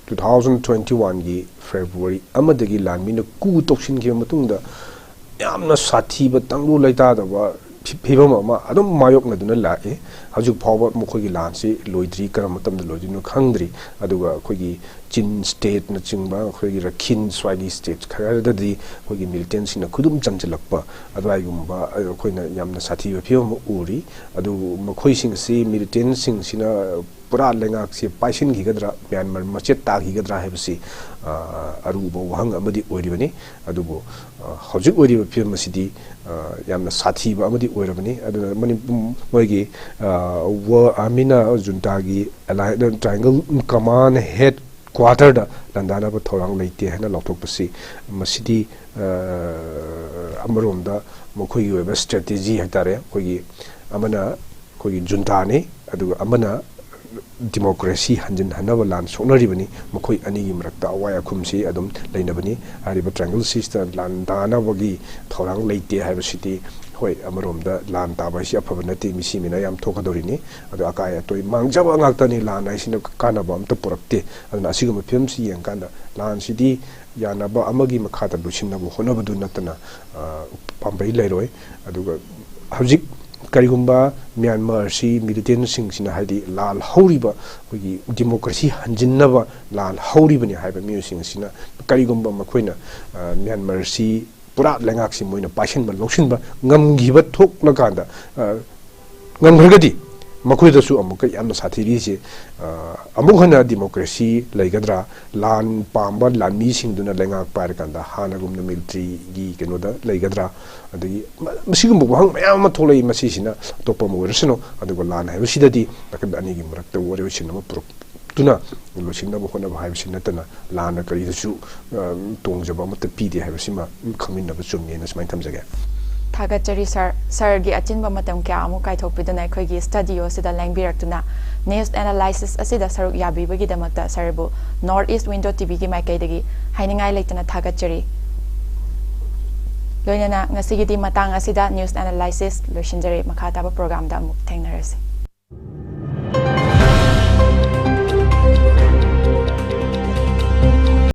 ꯇꯨ ꯊꯥꯎꯖꯟ ꯇ꯭ꯋꯦꯟꯇꯤ ꯋꯥꯟꯒꯤ ꯐꯦꯕ꯭ꯔꯨꯋꯥꯔꯤ ꯑꯃꯗꯒꯤ ꯂꯥꯟꯃꯤꯅ ꯀꯨ ꯇꯧꯁꯤꯟꯈꯤꯕ ꯃꯇꯨꯡꯗ ꯌꯥꯝꯅ ꯁꯥꯊꯤꯕ, ꯇꯪꯗꯨ ꯂꯩꯇꯥꯗꯕ ꯐꯤ-, ꯐꯤꯕꯝ ꯑꯃ ꯑꯗꯨꯝ ꯃꯥꯌꯣꯛꯅꯗꯨꯅ ꯂꯥꯛꯏ꯫ ꯍꯧꯖꯤꯛ ꯐꯥꯎꯕ ꯃꯈꯣꯏꯒꯤ ꯂꯥꯟꯁꯤ ꯂꯣꯏꯗ꯭ꯔꯤ, ꯀꯔꯝꯕ ꯃꯇꯝꯗ ꯂꯣꯏꯗꯣꯏꯅꯣ ꯈꯪꯗ꯭ꯔꯤ꯫ ꯑꯗꯨꯒ ꯑꯩꯈꯣꯏꯒꯤ ꯆꯤꯟ ꯁ꯭ꯇꯦꯠꯅꯆꯤꯡꯕ, ꯑꯩꯈꯣꯏꯒꯤ ꯔꯈꯤꯟ ꯁ꯭ꯋꯥꯏꯒꯤ ꯁ꯭ꯇꯦꯠ ꯈꯔꯗꯗꯤ ꯑꯩꯈꯣꯏꯒꯤ ꯃꯤꯂꯤꯇꯦꯟꯁꯤꯡꯅ ꯈꯨꯗꯨꯝ ꯆꯟꯁꯤꯜꯂꯛꯄ, ꯑꯗꯨꯋꯥꯏꯒꯨꯝꯕ ꯑꯩꯈꯣꯏꯅ ꯌꯥꯝꯅ ꯁꯥꯊꯤꯕ ꯐꯤꯕꯝ ꯑꯃ ꯎꯔꯤ꯫ ꯑꯗꯨ ꯃꯈꯣꯏꯁꯤꯡ ꯑꯁꯤ, ꯃꯤꯂꯤꯇꯦꯟꯁꯤꯡꯁꯤꯅ ꯄꯨꯔꯥ ꯂꯩꯉꯥꯛꯁꯤ ꯄꯥꯏꯁꯤꯟꯈꯤꯒꯗ꯭ꯔꯥ, ꯃ꯭ꯌꯥꯟꯃꯥꯔ ꯃꯆꯦꯠ ꯇꯥꯈꯤꯒꯗ꯭ꯔꯥ ꯍꯥꯏꯕꯁꯤ, ꯑ, ꯑꯔꯨꯕ ꯋꯥꯍꯪ ꯑꯃꯗꯤ ꯑꯣꯏꯔꯤꯕꯅꯤ꯫ ꯑꯗꯨꯕꯨ, ꯑ, ꯍꯧꯖꯤꯛ ꯑꯣꯏꯔꯤꯕ ꯐꯤꯕꯝ ꯑꯁꯤꯗꯤ, ꯑ, ꯌꯥꯝꯅ ꯁꯥꯊꯤꯕ ꯑꯃꯗꯤ ꯑꯣꯏꯔꯕꯅꯤ꯫ ꯑꯗꯨꯅ ꯃꯅꯤ-, ꯃꯣꯏꯒꯤ, ꯑ, ꯋꯥ-, ꯑꯥꯔꯃꯤꯅ ꯖꯨꯟꯇꯥꯒꯤ ꯑꯦꯂꯥꯏ-, ꯇ꯭ꯔꯥꯏꯌꯦꯡꯒꯜ ꯀꯃꯥꯟ ꯍꯦꯗ ꯀ꯭ꯋꯥꯇꯔꯗ ꯂꯥꯟꯗꯥꯅꯕ ꯊꯧꯔꯥꯡ ꯂꯩꯇꯦ ꯍꯥꯏꯅ ꯂꯥꯎꯊꯣꯛꯄꯁꯤ, ꯃꯁꯤꯗꯤ, ꯑ, ꯑꯃꯔꯣꯝꯗ ꯃꯈꯣꯏꯒꯤ ꯑꯣꯏꯕ ꯁ꯭ꯇ꯭ꯔꯦꯇꯦꯖꯤ ꯍꯥꯏꯇꯥꯔꯦ, ꯑꯩꯈꯣꯏꯒꯤ ꯑꯃꯅ ꯑꯩꯈꯣꯏꯒꯤ ꯖꯨꯟꯇꯥꯅꯤ, ꯑꯗꯨꯒ ꯑꯃꯅ ꯗꯤꯃꯣꯀ꯭ꯔꯦꯁꯤ ꯍꯟꯖꯤꯟꯍꯟꯅꯕ ꯂꯥꯟ ꯁꯣꯛꯅꯔꯤꯕꯅꯤ꯫ ꯃꯈꯣꯏ ꯑꯅꯤꯒꯤ ꯃꯔꯛꯇ ꯑꯋꯥꯏ ꯑꯈꯨꯝꯁꯤ ꯑꯗꯨꯝ ꯂꯩꯅꯕꯅꯤ꯫ ꯍꯥꯏꯔꯤꯕ ꯇ꯭ꯔꯥꯏꯌꯦꯡꯒꯜ ꯁꯤꯁꯇ ꯂꯥꯟꯗꯥꯅꯕꯒꯤ ꯊꯧꯔꯥꯡ ꯂꯩꯇꯦ ꯍꯥꯏꯕꯁꯤꯗꯤ, ꯍꯣꯏ, ꯑꯃꯔꯣꯝꯗ ꯂꯥꯟ ꯇꯥꯕ ꯍꯥꯏꯁꯤ ꯑꯐꯕ ꯅꯠꯇꯦ, ꯃꯤꯁꯤ ꯃꯤꯅ ꯌꯥꯝ ꯊꯣꯛꯀꯗꯧꯔꯤꯅꯤ꯫ ꯑꯗꯣ ꯑꯀꯥꯏ ꯑꯇꯣꯏ ꯃꯥꯡꯖꯕ ꯉꯥꯛꯇꯅꯤ꯫ ꯂꯥꯟ ꯍꯥꯏꯁꯤꯅ ꯀꯥꯟꯅꯕ ꯑꯝꯇ ꯄꯨꯔꯛꯇꯦ꯫ ꯑꯗꯨꯅ ꯑꯁꯤꯒꯨꯝꯕ ꯐꯤꯕꯝꯁꯤ ꯌꯦꯡꯀꯥꯟꯗ ꯂꯥꯟꯁꯤꯗꯤ ꯌꯥꯅꯕ ꯑꯃꯒꯤ ꯃꯈꯥꯗ ꯂꯣꯏꯁꯤꯟꯅꯕ ꯍꯣꯠꯅꯕꯗꯨ ꯅꯠꯇꯅ, ꯑ, ꯄꯥꯝꯕꯩ ꯂꯩꯔꯣꯏ꯫ ꯑꯗꯨꯒ ꯍꯧꯖꯤꯛ ꯀꯔꯤꯒꯨꯝꯕ ꯃ꯭ꯌꯥꯟꯃꯥꯔꯁꯤ ꯃꯤꯂꯤꯇꯦꯟꯁꯤꯡꯁꯤꯅ, ꯍꯥꯏꯗꯤ ꯂꯥꯜ ꯍꯧꯔꯤꯕ, ꯑꯩꯈꯣꯏꯒꯤ ꯗꯤꯃꯣꯀ꯭ꯔꯦꯁꯤ ꯍꯟꯖꯤꯟꯅꯕ ꯂꯥꯜ ꯍꯧꯔꯤꯕꯅꯤ ꯍꯥꯏꯕ ꯃꯤꯑꯣꯏꯁꯤꯡꯁꯤꯅ, ꯀꯔꯤꯒꯨꯝꯕ ꯃꯈꯣꯏꯅ, ꯑ, ꯃ꯭ꯌꯥꯟꯃꯥꯔꯁꯤ ꯄꯨꯔꯥ ꯂꯩꯉꯥꯛꯁꯤ ꯃꯣꯏꯅ ꯄꯥꯏꯁꯤꯟꯕ, ꯂꯧꯁꯤꯟꯕ ꯉꯝꯈꯤꯕ ꯊꯣꯛꯂꯀꯥꯟꯗ, ꯑ, ꯉꯝꯈ꯭ꯔꯒꯗꯤ ꯃꯈꯣꯏꯗꯁꯨ ꯑꯃꯨꯛꯀ ꯌꯥꯝꯅ ꯁꯥꯊꯤꯔꯤꯁꯦ, ꯑ, ꯑꯃꯨꯛ ꯍꯟꯅ ꯗꯤꯃꯣꯀ꯭ꯔꯦꯁꯤ ꯂꯩꯒꯗ꯭ꯔꯥ, ꯂꯥꯟ ꯄꯥꯝꯕ ꯂꯥꯟꯃꯤꯁꯤꯡꯗꯨꯅ ꯂꯩꯉꯥꯛ ꯄꯥꯏꯔꯀꯥꯟꯗ ꯍꯥꯟꯅꯒꯨꯝꯅ ꯃꯤꯂꯤꯇ꯭ꯔꯤꯒꯤ ꯀꯩꯅꯣꯗ ꯂꯩꯒꯗ꯭ꯔꯥ, ꯑꯗꯒꯤ ꯃ-, ꯃꯁꯤꯒꯨꯝꯕ ꯋꯥꯍꯪ ꯃꯌꯥꯝ ꯑꯃ ꯊꯣꯛꯂꯛꯏ꯫ ꯃꯁꯤꯁꯤꯅ ꯑꯇꯣꯞꯄ ꯑꯃ ꯑꯣꯏꯔꯁꯅꯨ, ꯑꯗꯨꯒ ꯂꯥꯟ ꯍꯥꯏꯕꯁꯤꯗꯗꯤ ꯅꯥꯀꯟ ꯑꯅꯤꯒꯤ ꯃꯔꯛꯇ ꯋꯥꯔꯣꯏꯁꯤꯟ ꯑꯃ ꯄꯨꯔꯛꯇꯨꯅ ꯂꯣꯏꯁꯤꯟꯅꯕ ꯍꯣꯠꯅꯕ ꯍꯥꯏꯕꯁꯤ ꯅꯠꯇꯅ ꯂꯥꯟꯅ ꯀꯔꯤꯗꯁꯨ, ꯑ, ꯇꯣꯡꯖꯕ ꯑꯃꯠꯇ ꯄꯤꯗꯦ ꯍꯥꯏꯕꯁꯤꯃ ꯈꯪꯃꯤꯟꯅꯕ ꯆꯨꯝꯃꯦꯅ ꯁꯨꯃꯥꯏꯅ ꯊꯝꯖꯒꯦ꯫ ꯊꯥꯒꯠꯆꯔꯤ ꯁꯥꯔ꯫ ꯁꯥꯔꯒꯤ ꯑꯆꯤꯟꯕ ꯃꯇꯝ ꯀꯌꯥ ꯑꯃꯨꯛ ꯀꯥꯏꯊꯣꯛꯄꯤꯗꯨꯅ ꯑꯩꯈꯣꯏꯒꯤ ꯁ꯭ꯇꯨꯗꯤꯑꯣ ꯑꯁꯤꯗ ꯂꯦꯡꯕꯤꯔꯛꯇꯨꯅ ꯅ꯭ꯌꯨꯁ ꯑꯦꯅꯥꯂꯥꯏꯁꯤꯁ ꯑꯁꯤꯗ ꯁꯔꯨꯛ ꯌꯥꯕꯤꯕꯒꯤꯗꯃꯛꯇ ꯁꯥꯔꯕꯨ ꯅꯣꯔꯠ ꯏꯁ ꯋꯤꯟꯗꯣ ꯇꯤꯚꯤꯒꯤ ꯃꯥꯏꯀꯩꯗꯒꯤ ꯍꯥꯏꯅꯤꯡꯉꯥꯏ ꯂꯩꯇꯅ ꯊꯥꯒꯠꯆꯔꯤ꯫ ꯂꯣꯏꯅꯅ ꯉꯁꯤꯒꯤꯗꯤ ꯃꯇꯥꯡ ꯑꯁꯤꯗ ꯅ꯭ꯌꯨꯁ ꯑꯦꯅꯥꯂꯥꯏꯁꯤꯁ ꯂꯣꯏꯁꯤꯟꯖꯔꯦ꯫ ꯃꯈꯥ ꯇꯥꯕ ꯄ꯭ꯔꯣꯒ꯭ꯔꯥꯝꯗ ꯑꯃꯨꯛ ꯊꯦꯡꯅꯔꯁꯤ꯫